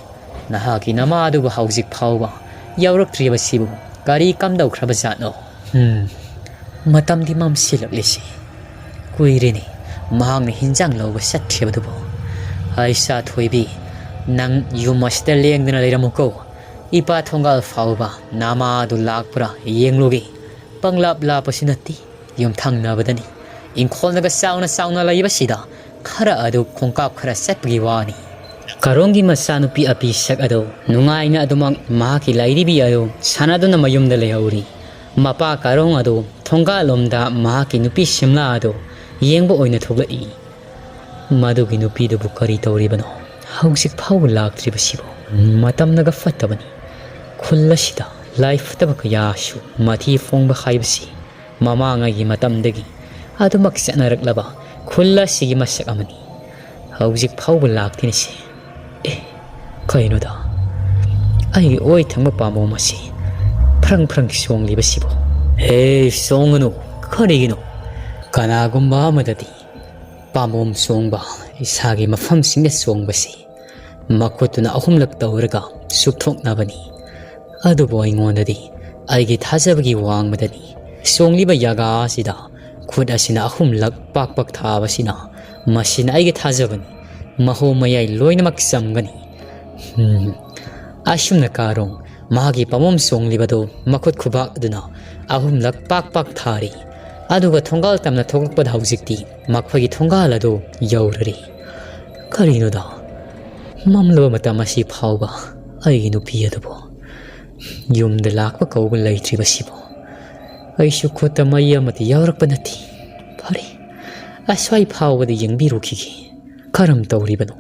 ꯅꯍꯥꯛꯀꯤ ꯅꯃꯥ ꯑꯗꯨꯕꯨ ꯍꯧꯖꯤꯛ ꯐꯥꯎꯕ ꯌꯥꯎꯔꯛꯇ꯭ꯔꯤꯕꯁꯤꯕꯨ ꯀꯔꯤ ꯀꯝꯗꯧꯈ꯭ꯔꯕ ꯖꯥꯠꯅꯣ? ꯎꯝ, ꯃꯇꯝꯗꯤ ꯃꯝꯁꯤꯜꯂꯛꯂꯤꯁꯤ꯫ ꯀꯨꯏꯔꯦꯅꯦ ꯃꯍꯥꯛꯅ ꯍꯤꯟꯖꯥꯡ ꯂꯧꯕ ꯆꯠꯈꯤꯕꯗꯨꯕꯨ꯫ ꯍꯩ ꯏꯆꯥ ꯊꯣꯏꯕꯤ, ꯅꯪ ꯌꯨꯝ ꯑꯁꯤꯗ ꯂꯦꯡꯗꯅ ꯂꯩꯔꯝꯃꯨꯀꯣ꯫ ꯏꯄꯥ ꯊꯣꯡꯒꯥꯜ ꯐꯥꯎꯕ ꯅꯃꯥ ꯑꯗꯨ ꯂꯥꯛꯄ꯭ꯔꯥ ꯌꯦꯡꯂꯨꯒꯦ꯫ ꯄꯪꯂꯥꯞ ꯂꯥꯞꯄꯁꯨ ꯅꯠꯇꯦ, ꯌꯨꯝꯊꯪꯅꯕꯗꯅꯤ꯫ ꯏꯪꯈꯣꯜꯅꯒ ꯆꯥꯎꯅ ꯆꯥꯎꯅ ꯂꯩꯕꯁꯤꯗ ꯈꯔ ꯑꯗꯨ ꯈꯣꯡꯀꯥꯞ ꯈꯔ ꯆꯠꯄꯒꯤ ꯋꯥꯅꯤ꯫ ꯀꯥꯔꯣꯡꯒꯤ ꯃꯆꯥꯅꯨꯄꯤ ꯑꯄꯤꯁꯛ ꯑꯗꯨ ꯅꯨꯡꯉꯥꯏꯅ ꯑꯗꯨꯃꯛ ꯃꯍꯥꯛꯀꯤ ꯂꯥꯏꯔꯤꯕꯤ ꯑꯗꯨ ꯁꯥꯟꯅꯗꯨꯅ ꯃꯌꯨꯝꯗ ꯂꯩꯍꯧꯔꯤ꯫ ꯃꯄꯥ ꯀꯥꯔꯣꯡ ꯑꯗꯨ ꯊꯣꯡꯒꯥꯜꯂꯣꯝꯗ ꯃꯍꯥꯛꯀꯤ ꯅꯨꯄꯤ ꯁꯤꯝꯂꯥ ꯑꯗꯨ ꯌꯦꯡꯕ ꯑꯣꯏꯅ ꯊꯣꯛꯂꯛꯏ꯫ ꯃꯗꯨꯒꯤ ꯅꯨꯄꯤꯗꯨꯕꯨ ꯀꯔꯤ ꯇꯧꯔꯤꯕꯅꯣ? ꯍꯧꯖꯤꯛ ꯐꯥꯎꯕ ꯂꯥꯛꯇ꯭ꯔꯤꯕꯁꯤꯕꯨ? ꯃꯇꯝꯅꯒ ꯐꯠꯇꯕꯅꯤ꯫ ꯈꯨꯜ ꯑꯁꯤꯗ ꯂꯥꯏ ꯐꯠꯇꯕ ꯀꯌꯥꯁꯨ ꯃꯊꯤ ꯐꯣꯡꯕ ꯍꯥꯏꯕꯁꯤ ꯃꯃꯥꯡꯉꯩꯒꯤ ꯃꯇꯝꯗꯒꯤ ꯑꯗꯨꯃꯛ ꯆꯠꯅꯔꯛꯂꯕ ꯈꯨꯜ ꯑꯁꯤꯒꯤ ꯃꯁꯛ ꯑꯃꯅꯤ꯫ ꯍꯧꯖꯤꯛ ꯐꯥꯎꯕ ꯂꯥꯛꯇꯦꯅꯦꯁꯦ꯫ ꯑꯦ, ꯀꯩꯅꯣꯗ? ꯑꯩꯒꯤ ꯑꯣꯏ ꯊꯪꯕ ꯄꯥꯝꯕꯣꯝ ꯑꯁꯤ ꯐ꯭ꯔꯪ ꯐ꯭ꯔꯪ ꯆꯣꯡꯂꯤꯕꯁꯤꯕꯨ? ꯍꯦ, ꯆꯣꯡꯒꯅꯨ꯫ ꯀꯔꯤꯒꯤꯅꯣ? ꯀꯅꯥꯒꯨꯝꯕ ꯑꯃꯗꯗꯤ ꯄꯥꯝꯕꯣꯝ ꯆꯣꯡꯕ, ꯏꯁꯥꯒꯤ ꯃꯐꯝꯁꯤꯡꯗ ꯆꯣꯡꯕꯁꯤ ꯃꯈꯨꯠꯇꯨꯅ ꯑꯍꯨꯝꯂꯛ ꯇꯧꯔꯒ ꯆꯨꯞꯊꯣꯛꯅꯕꯅꯤ꯫ ꯑꯗꯨꯕꯨ ꯑꯩꯉꯣꯟꯗꯗꯤ ꯑꯩꯒꯤ ꯊꯥꯖꯕꯒꯤ ꯋꯥꯡꯃꯗꯅꯤ꯫ ꯆꯣꯡꯂꯤꯕ ꯌꯥꯒꯥ ꯑꯁꯤꯗ ꯈꯨꯠ ꯑꯁꯤꯅ ꯑꯍꯨꯝꯂꯛ ꯄꯥꯛ ꯄꯥꯛ ꯊꯥꯕꯁꯤꯅ, ꯃꯁꯤꯅ ꯑꯩꯒꯤ ꯊꯥꯖꯕꯅꯤ꯫ ꯃꯍꯣ ꯃꯌꯥꯏ ꯂꯣꯏꯅꯃꯛ ꯆꯝꯒꯅꯤ꯫ ꯎꯝ, ꯑꯁꯨꯝꯅ ꯀꯥꯔꯣꯡ ꯃꯍꯥꯛꯀꯤ ꯄꯥꯝꯕꯣꯝ ꯆꯣꯡꯂꯤꯕꯗꯨ ꯃꯈꯨꯠ ꯈꯨꯕꯥꯛ ꯑꯗꯨꯅ ꯑꯍꯨꯝꯂꯛ ꯄꯥꯛ ꯄꯥꯛ ꯊꯥꯔꯤ꯫ ꯑꯗꯨꯒ ꯊꯣꯡꯒꯥꯜ ꯇꯝꯅ ꯊꯣꯛꯂꯛꯄꯗ ꯍꯧꯖꯤꯛꯇꯤ ꯃꯈꯣꯏꯒꯤ ꯊꯣꯡꯒꯥꯜ ꯑꯗꯨ ꯌꯧꯔꯔꯤ꯫ ꯀꯔꯤꯅꯣꯗ, ꯃꯝꯂꯕ ꯃꯇꯝ ꯑꯁꯤ ꯐꯥꯎꯕ ꯑꯩꯒꯤ ꯅꯨꯄꯤ ꯑꯗꯨꯕꯨ ꯌꯨꯝꯗ ꯂꯥꯛꯄ ꯀꯧꯕ ꯂꯩꯇ꯭ꯔꯤꯕꯁꯤꯕꯨ? ꯑꯩꯁꯨ ꯈꯨꯠꯇ ꯃꯩ ꯑꯃꯗꯤ ꯌꯥꯎꯔꯛꯄ ꯅꯠꯇꯦ꯫ ꯐꯔꯦ, ꯑꯁ꯭ꯋꯥꯏ ꯐꯥꯎꯕꯗ ꯌꯦꯡꯕꯤꯔꯨꯈꯤꯒꯦ꯫ ꯀꯔꯝ ꯇꯧꯔꯤꯕꯅꯣ?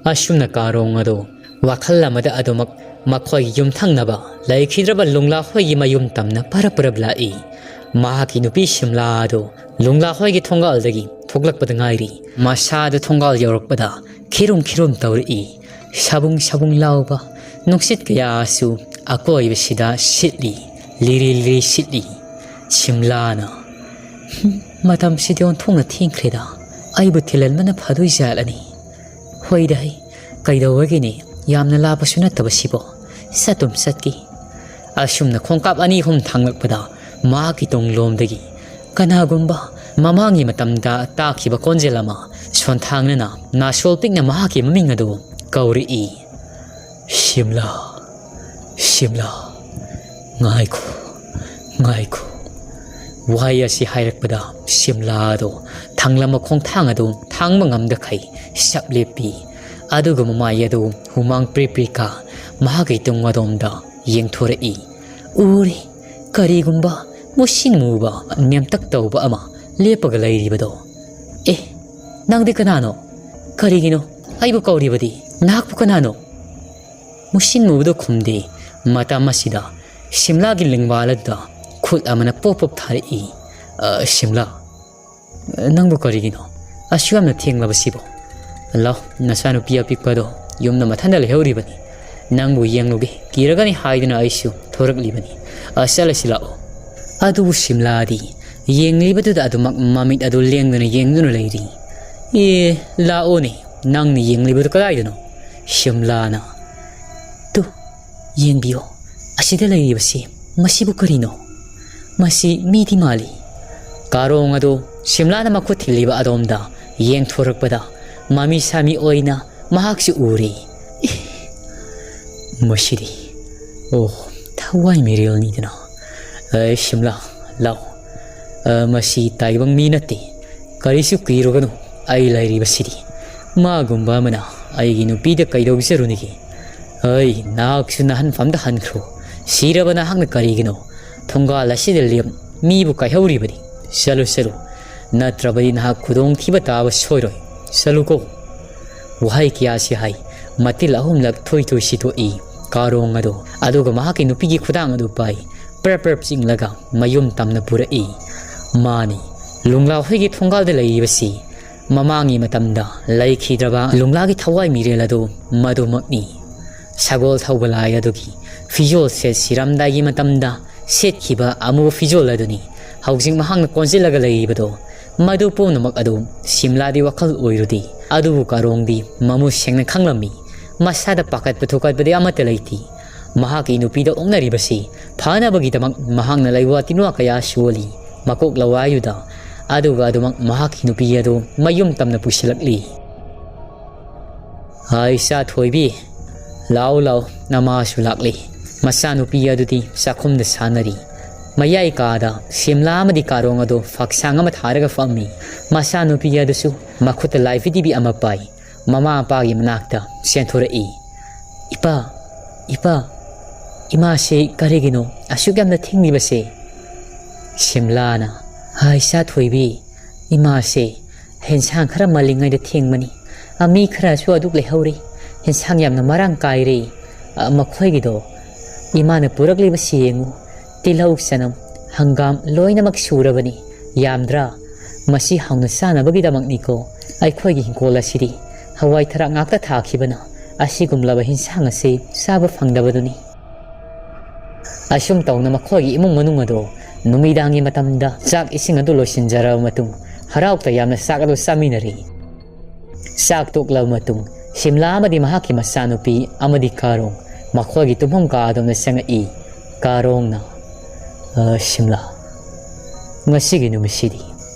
ꯑꯁꯨꯝꯅ ꯀꯥꯔꯣꯡ ꯑꯗꯨ ꯋꯥꯈꯜ ꯑꯃꯗ ꯑꯗꯨꯃꯛ ꯃꯈꯣꯏꯒꯤ ꯌꯨꯝꯊꯪꯅꯕ ꯂꯩꯈꯤꯗ꯭ꯔꯕ ꯂꯨꯡꯂꯥ ꯍꯣꯏꯒꯤ ꯃꯌꯨꯝ ꯇꯝꯅ ꯄꯔꯞ ꯄꯔꯞ ꯂꯥꯛꯏ꯫ ꯃꯍꯥꯛꯀꯤ ꯅꯨꯄꯤ ꯁꯤꯝꯂꯥ ꯑꯗꯨ ꯂꯨꯡꯂꯥ ꯍꯣꯏꯒꯤ ꯊꯣꯡꯒꯥꯜꯗꯒꯤ ꯊꯣꯛꯂꯛꯄꯗ ꯉꯥꯏꯔꯤ꯫ ꯃꯁꯥꯗꯨ ꯊꯣꯡꯒꯥꯜ ꯌꯧꯔꯛꯄꯗ ꯈꯤꯔꯨꯝ ꯈꯤꯔꯨꯝ ꯇꯧꯔꯛꯏ꯫ ꯁꯕꯨꯡ ꯁꯕꯨꯡ ꯂꯥꯎꯕ ꯅꯨꯡꯁꯤꯠ ꯀꯌꯥꯁꯨ ꯑꯀꯣꯏꯕꯁꯤꯗ ꯁꯤꯠꯂꯤ, ꯂꯤꯔꯤ ꯂꯤꯔꯤ ꯁꯤꯠꯂꯤ꯫ ꯁꯤꯝꯂꯥꯅ, "ꯍꯨꯝ, ꯃꯇꯝꯁꯤꯗꯤ ꯑꯣꯟꯊꯣꯛꯅ ꯊꯦꯡꯈ꯭ꯔꯦꯗ꯫ ꯑꯩꯕꯨ ꯊꯤꯜꯍꯟꯕꯅ ꯐꯗꯣꯏ ꯖꯥꯠꯂꯅꯤ꯫ ꯍꯣꯏꯗ ꯍꯩ, ꯀꯩꯗꯧꯕꯒꯤꯅꯤ? ꯌꯥꯝꯅ ꯂꯥꯞꯄꯁꯨ ꯅꯠꯇꯕꯁꯤꯕꯣ꯫ ꯆꯠꯇꯨꯝ ꯆꯠꯀꯦ꯫" ꯑꯁꯨꯝꯅ ꯈꯣꯡꯀꯥꯞ ꯑꯅꯤ ꯑꯍꯨꯝ ꯊꯥꯡꯂꯛꯄꯗ ꯃꯍꯥꯛꯀꯤ ꯇꯨꯡꯂꯣꯝꯗꯒꯤ ꯀꯅꯥꯒꯨꯝꯕ ꯃꯃꯥꯡꯒꯤ ꯃꯇꯝꯗ ꯇꯥꯈꯤꯕ ꯈꯣꯟꯖꯦꯜ ꯑꯃ ꯁꯣꯟꯊꯥꯡꯅꯅ ꯅꯥꯁꯣꯜ ꯄꯤꯛꯅ ꯃꯍꯥꯛꯀꯤ ꯃꯃꯤꯡ ꯑꯗꯨ ꯀꯧꯔꯛꯏ꯫ "ꯁꯤꯝꯂꯥ, ꯁꯤꯝꯂꯥ, ꯉꯥꯏꯈꯣ, ꯉꯥꯏꯈꯣ꯫" ꯋꯥꯍꯩ ꯑꯁꯤ ꯍꯥꯏꯔꯛꯄꯗ ꯁꯤꯝꯂꯥ ꯑꯗꯨ ꯊꯥꯡꯂꯝꯕ ꯈꯣꯡꯊꯥꯡ ꯑꯗꯨ ꯊꯥꯡꯕ ꯉꯝꯗꯈꯩ ꯁꯞ ꯂꯦꯞꯄꯤ꯫ ꯑꯗꯨꯒ ꯃꯃꯥꯏ ꯑꯗꯨ ꯍꯨꯃꯥꯡ ꯄ꯭ꯔꯤ ꯄ꯭ꯔꯤ ꯀꯥ ꯃꯍꯥꯛꯀꯤ ꯇꯨꯡ ꯑꯗꯣꯝꯗ ꯌꯦꯡꯊꯣꯔꯛꯏ꯫ ꯎꯔꯦ, ꯀꯔꯤꯒꯨꯝꯕ ꯃꯨꯁꯤꯟ ꯃꯨꯕ ꯅꯦꯝꯇꯛ ꯇꯧꯕ ꯑꯃ ꯂꯦꯞꯄꯒ ꯂꯩꯔꯤꯕꯗꯣ꯫ "ꯑꯦ, ꯅꯪꯗꯤ ꯀꯅꯥꯅꯣ? ꯀꯔꯤꯒꯤꯅꯣ ꯑꯩꯕꯨ ꯀꯧꯔꯤꯕꯗꯤ? ꯅꯍꯥꯛꯄꯨ ꯀꯅꯥꯅꯣ?" ꯃꯨꯁꯤꯟ ꯃꯨꯕꯗꯨ ꯈꯨꯝꯗꯦ꯫ ꯃꯇꯝ ꯑꯁꯤꯗ ꯁꯤꯝꯂꯥꯒꯤ ꯂꯤꯡꯕꯥꯜ ꯑꯗꯨꯗ ꯈꯨꯠ ꯑꯃꯅ ꯄꯣꯞ ꯄꯣꯞ ꯊꯥꯔꯛꯏ꯫ "ꯑ, ꯁꯤꯝꯂꯥ, ꯅꯪꯕꯨ ꯀꯔꯤꯒꯤꯅꯣ ꯑꯁꯨꯛ ꯌꯥꯝꯅ ꯊꯦꯡꯂꯕꯁꯤꯕꯣ? ꯂꯥꯎ, ꯅꯆꯥꯅꯨꯄꯤ ꯑꯄꯤꯛꯄꯗꯣ ꯌꯨꯝꯗ ꯃꯊꯟꯇ ꯂꯩꯍꯧꯔꯤꯕꯅꯤ꯫ ꯅꯪꯕꯨ ꯌꯦꯡꯂꯨꯒꯦ ꯀꯤꯔꯒꯅꯤ ꯍꯥꯏꯗꯨꯅ ꯑꯩꯁꯨ ꯊꯣꯔꯛꯂꯤꯕꯅꯤ꯫ ꯑ, ꯆꯠꯂꯁꯤ ꯂꯥꯛꯑꯣ꯫" ꯑꯗꯨꯕꯨ ꯁꯤꯝꯂꯥꯗꯤ ꯌꯦꯡꯂꯤꯕꯗꯨꯗ ꯑꯗꯨꯃꯛ ꯃꯃꯤꯠ ꯑꯗꯨ ꯂꯦꯡꯗꯨꯅ ꯌꯦꯡꯗꯨꯅ ꯂꯩꯔꯤ꯫ "ꯑꯦ, ꯂꯥꯛꯑꯣꯅꯦ, ꯅꯪꯅ ꯌꯦꯡꯂꯤꯕꯗꯨ ꯀꯗꯥꯏꯗꯅꯣ?" ꯁꯤꯝꯂꯥꯅ꯫ "ꯇꯨ, ꯌꯦꯡꯕꯤꯌꯣ, ꯑꯁꯤꯗ ꯂꯩꯔꯤꯕꯁꯤ, ꯃꯁꯤꯕꯨ ꯀꯔꯤꯅꯣ? ꯃꯁꯤ ꯃꯤꯗꯤ ꯃꯥꯜꯂꯤ꯫" ꯀꯥꯔꯣꯡ ꯑꯗꯨ ꯁꯤꯝꯂꯥꯅ ꯃꯈꯨꯠ ꯊꯤꯜꯂꯤꯕ ꯑꯗꯣꯝꯗ ꯌꯦꯡꯊꯣꯔꯛꯄꯗ ꯃꯃꯤ ꯁꯥꯃꯤ ꯑꯣꯏꯅ ꯃꯍꯥꯛꯁꯨ ꯎꯔꯤ꯫ "ꯑꯦ, ꯃꯁꯤꯗꯤ, ꯑꯣ, ꯊꯋꯥꯏ ꯃꯤꯔꯦꯜꯅꯤꯗꯅ꯫ ꯑꯦ, ꯁꯤꯝꯂꯥ, ꯂꯥꯎ꯫ ꯑ, ꯃꯁꯤ ꯇꯥꯏꯕꯪ ꯃꯤ ꯅꯠꯇꯦ꯫ ꯀꯔꯤꯁꯨ ꯀꯤꯔꯨꯒꯅꯨ, ꯑꯩ ꯂꯩꯔꯤꯕꯁꯤꯗꯤ꯫ ꯃꯥꯒꯨꯝꯕ ꯑꯃꯅ ꯑꯩꯒꯤ ꯅꯨꯄꯤꯗ ꯀꯩꯗꯧꯖꯔꯨꯅꯤꯒꯦ? ꯑꯩ, ꯅꯍꯥꯛꯁꯨ ꯅꯍꯟꯐꯝꯗ ꯍꯟꯈ꯭ꯔꯣ꯫ ꯁꯤꯔꯕ ꯅꯍꯥꯛꯅ ꯀꯔꯤꯒꯤꯅꯣ ꯊꯣꯡꯒꯥꯜ ꯑꯁꯤꯗ ꯂꯦꯞ ꯃꯤꯕꯨ ꯀꯥꯏꯍꯧꯔꯤꯕꯗꯤ? ꯆꯠꯂꯨ, ꯆꯠꯂꯨ, ꯅꯠꯇ꯭ꯔꯕꯗꯤ ꯅꯍꯥꯛ ꯈꯨꯗꯣꯡꯊꯤꯕ ꯇꯥꯕ ꯁꯣꯏꯔꯣꯏ꯫ ꯆꯠꯂꯨꯀꯣ꯫ ꯋꯥꯍꯩ ꯀꯌꯥꯁꯤ ꯍꯥꯏ, ꯃꯇꯤꯜ ꯑꯍꯨꯝꯂꯛ ꯊꯣꯏ ꯊꯣꯏ ꯁꯤꯠꯇꯣꯛꯏ꯫ ꯀꯥꯔꯣꯡ ꯑꯗꯨ, ꯑꯗꯨꯒ ꯃꯍꯥꯛꯀꯤ ꯅꯨꯄꯤꯒꯤ ꯈꯨꯗꯥꯡ ꯑꯗꯨ ꯄꯥꯏ, ꯄ꯭ꯔꯞ ꯄ꯭ꯔꯞ ꯆꯤꯡꯂꯒ ꯃꯌꯨꯝ ꯇꯝꯅ ꯄꯨꯔꯛꯏ꯫ ꯃꯥꯅꯤ, ꯂꯨꯡꯂꯥ ꯍꯣꯏꯒꯤ ꯊꯣꯡꯒꯥꯜꯗ ꯂꯩꯔꯤꯕꯁꯤ ꯃꯃꯥꯡꯒꯤ ꯃꯇꯝꯗ ꯂꯩꯈꯤꯗ꯭ꯔꯕ ꯂꯨꯡꯂꯥꯒꯤ ꯊꯋꯥꯏ ꯃꯤꯔꯦꯜ ꯑꯗꯨ ꯃꯗꯨꯃꯛꯅꯤ꯫ ꯁꯒꯣꯜ ꯊꯧꯕ ꯂꯥꯏ ꯑꯗꯨꯒꯤ ꯐꯤꯖꯣꯜ ꯁꯦꯠ ꯁꯤꯔꯝꯗꯥꯏꯒꯤ ꯃꯇꯝꯗ ꯁꯦꯠꯈꯤꯕ ꯑꯃꯨꯕ ꯐꯤꯖꯣꯜ ꯑꯗꯨꯅꯤ ꯍꯧꯖꯤꯛ ꯃꯍꯥꯛꯅ ꯀꯣꯟꯁꯤꯜꯂꯒ ꯂꯩꯔꯤꯕꯗꯨ꯫ ꯃꯗꯨ ꯄꯨꯝꯅꯃꯛ ꯑꯗꯨ ꯁꯤꯝꯂꯥꯗꯤ ꯋꯥꯈꯜ ꯑꯣꯏꯔꯨꯗꯦ, ꯑꯗꯨꯕꯨ ꯀꯥꯔꯣꯡꯗꯤ ꯃꯃꯨꯠ ꯁꯦꯡꯅ ꯈꯪꯂꯝꯃꯤ꯫ ꯃꯁꯥꯗ ꯄꯥꯈꯠꯄ ꯊꯨꯀꯠꯄꯗꯤ ꯑꯃꯠꯇ ꯂꯩꯇꯦ꯫ ꯃꯍꯥꯛꯀꯤ ꯅꯨꯄꯤꯗ ꯑꯣꯛꯅꯔꯤꯕꯁꯤ ꯐꯅꯕꯒꯤꯗꯃꯛ ꯃꯍꯥꯛꯅ ꯂꯩꯋꯥ ꯇꯤꯟꯋꯥ ꯀꯌꯥ ꯁꯣꯜꯂꯤ꯫ ꯃꯀꯣꯛ ꯂꯋꯥꯏꯗꯨꯗ ꯑꯗꯨꯒ ꯑꯗꯨꯃꯛ ꯃꯍꯥꯛꯀꯤ ꯅꯨꯄꯤ ꯑꯗꯨ ꯃꯌꯨꯝ ꯇꯝꯅ ꯄꯨꯁꯤꯜꯂꯛꯂꯤ꯫ "ꯍꯥꯏ, ꯏꯆꯥ ꯊꯣꯏꯕꯤ, ꯂꯥꯎ, ꯂꯥꯎ, ꯅꯃꯥꯁꯨ ꯂꯥꯛꯂꯤ꯫" ꯃꯆꯥꯅꯨꯄꯤ ꯑꯗꯨꯗꯤ ꯆꯥꯛꯈꯨꯝꯗ ꯁꯥꯟꯅꯔꯤ꯫ ꯃꯌꯥꯏ ꯀꯥꯗ ꯁꯤꯝꯂꯥ ꯑꯃꯗꯤ ꯀꯥꯔꯣꯡ ꯑꯗꯨ ꯐꯛꯁꯥꯡ ꯑꯃ ꯊꯥꯔꯒ ꯐꯝꯃꯤ꯫ ꯃꯆꯥꯅꯨꯄꯤ ꯑꯗꯨꯁꯨ ꯃꯈꯨꯠꯇ ꯂꯥꯏꯐꯤꯗꯤꯕꯤ ꯑꯃ ꯄꯥꯏ꯫ ꯃꯃꯥ ꯃꯄꯥꯒꯤ ꯃꯅꯥꯛꯇ ꯆꯦꯟꯊꯣꯔꯛꯏ꯫ "ꯏꯄꯥ, ꯏꯄꯥ, ꯏꯃꯥꯁꯤ ꯀꯔꯤꯒꯤꯅꯣ ꯑꯁꯨꯛ ꯌꯥꯝꯅ ꯊꯤꯡꯂꯤꯕꯁꯦ?" ꯁꯤꯝꯂꯥꯅ, "ꯍꯥꯏ, ꯏꯆꯥ ꯊꯣꯏꯕꯤ, ꯏꯃꯥꯁꯦ ꯍꯦꯟꯁꯥꯡ ꯈꯔ ꯃꯜꯂꯤꯉꯩꯗ ꯊꯦꯡꯕꯅꯤ꯫ ꯑ, ꯃꯤ ꯈꯔꯁꯨ ꯑꯗꯨꯛ ꯂꯩꯍꯧꯔꯤ꯫ ꯍꯦꯟꯁꯥꯡ ꯌꯥꯝꯅ ꯃꯔꯥꯡ ꯀꯥꯏꯔꯦ꯫ ꯑ, ꯃꯈꯣꯏꯒꯤꯗꯣ ꯏꯃꯥꯅ ꯄꯨꯔꯛꯂꯤꯕꯁꯤ ꯌꯦꯡꯉꯨ꯫ ꯇꯤꯜꯍꯧ, ꯆꯅꯝ, ꯍꯪꯒꯥꯝ ꯂꯣꯏꯅꯃꯛ ꯁꯨꯔꯕꯅꯤ꯫ ꯌꯥꯝꯗ꯭ꯔꯥ? ꯃꯁꯤ ꯍꯥꯎꯅ ꯆꯥꯅꯕꯒꯤꯗꯃꯛꯅꯤꯀꯣ꯫ ꯑꯩꯈꯣꯏꯒꯤ ꯍꯤꯡꯒꯣꯜ ꯑꯁꯤꯗꯤ ꯍꯋꯥꯏ ꯊꯔꯥꯛ ꯉꯥꯛꯇ ꯊꯥꯈꯤꯕꯅ ꯑꯁꯤꯒꯨꯝꯂꯕ ꯍꯤꯟꯁꯥꯡ ꯑꯁꯤ ꯆꯥꯕ ꯐꯪꯗꯕꯗꯨꯅꯤ꯫" ꯑꯁꯨꯝ ꯇꯧꯅ ꯃꯈꯣꯏꯒꯤ ꯏꯃꯨꯡ ꯃꯅꯨꯡ ꯑꯗꯨ ꯅꯨꯃꯤꯗꯥꯡꯒꯤ ꯃꯇꯝꯗ ꯆꯥꯛ ꯏꯁꯤꯡ ꯑꯗꯨ ꯂꯣꯏꯁꯤꯟꯖꯔꯕ ꯃꯇꯨꯡ, ꯍꯔꯥꯎ ꯇꯌꯥꯝꯅ ꯆꯥꯛ ꯑꯗꯨ ꯆꯥꯃꯤꯟꯅꯔꯤ꯫ ꯆꯥꯛ ꯇꯣꯛꯂꯕ ꯃꯇꯨꯡ, ꯁꯤꯝꯂꯥ ꯑꯃꯗꯤ ꯃꯍꯥꯛꯀꯤ ꯃꯆꯥꯅꯨꯄꯤ ꯑꯃꯗꯤ ꯀꯥꯔꯣꯡ ꯃꯈꯣꯏꯒꯤ ꯇꯨꯝꯐꯝ ꯀꯥ ꯑꯗꯣꯝꯗ ꯆꯪꯉꯛꯏ꯫ ꯀꯥꯔꯣꯡꯅ, "ꯑ, ꯁꯤꯝꯂꯥ, ꯉꯁꯤꯒꯤ ꯅꯨꯃꯤꯠꯁꯤꯗꯤ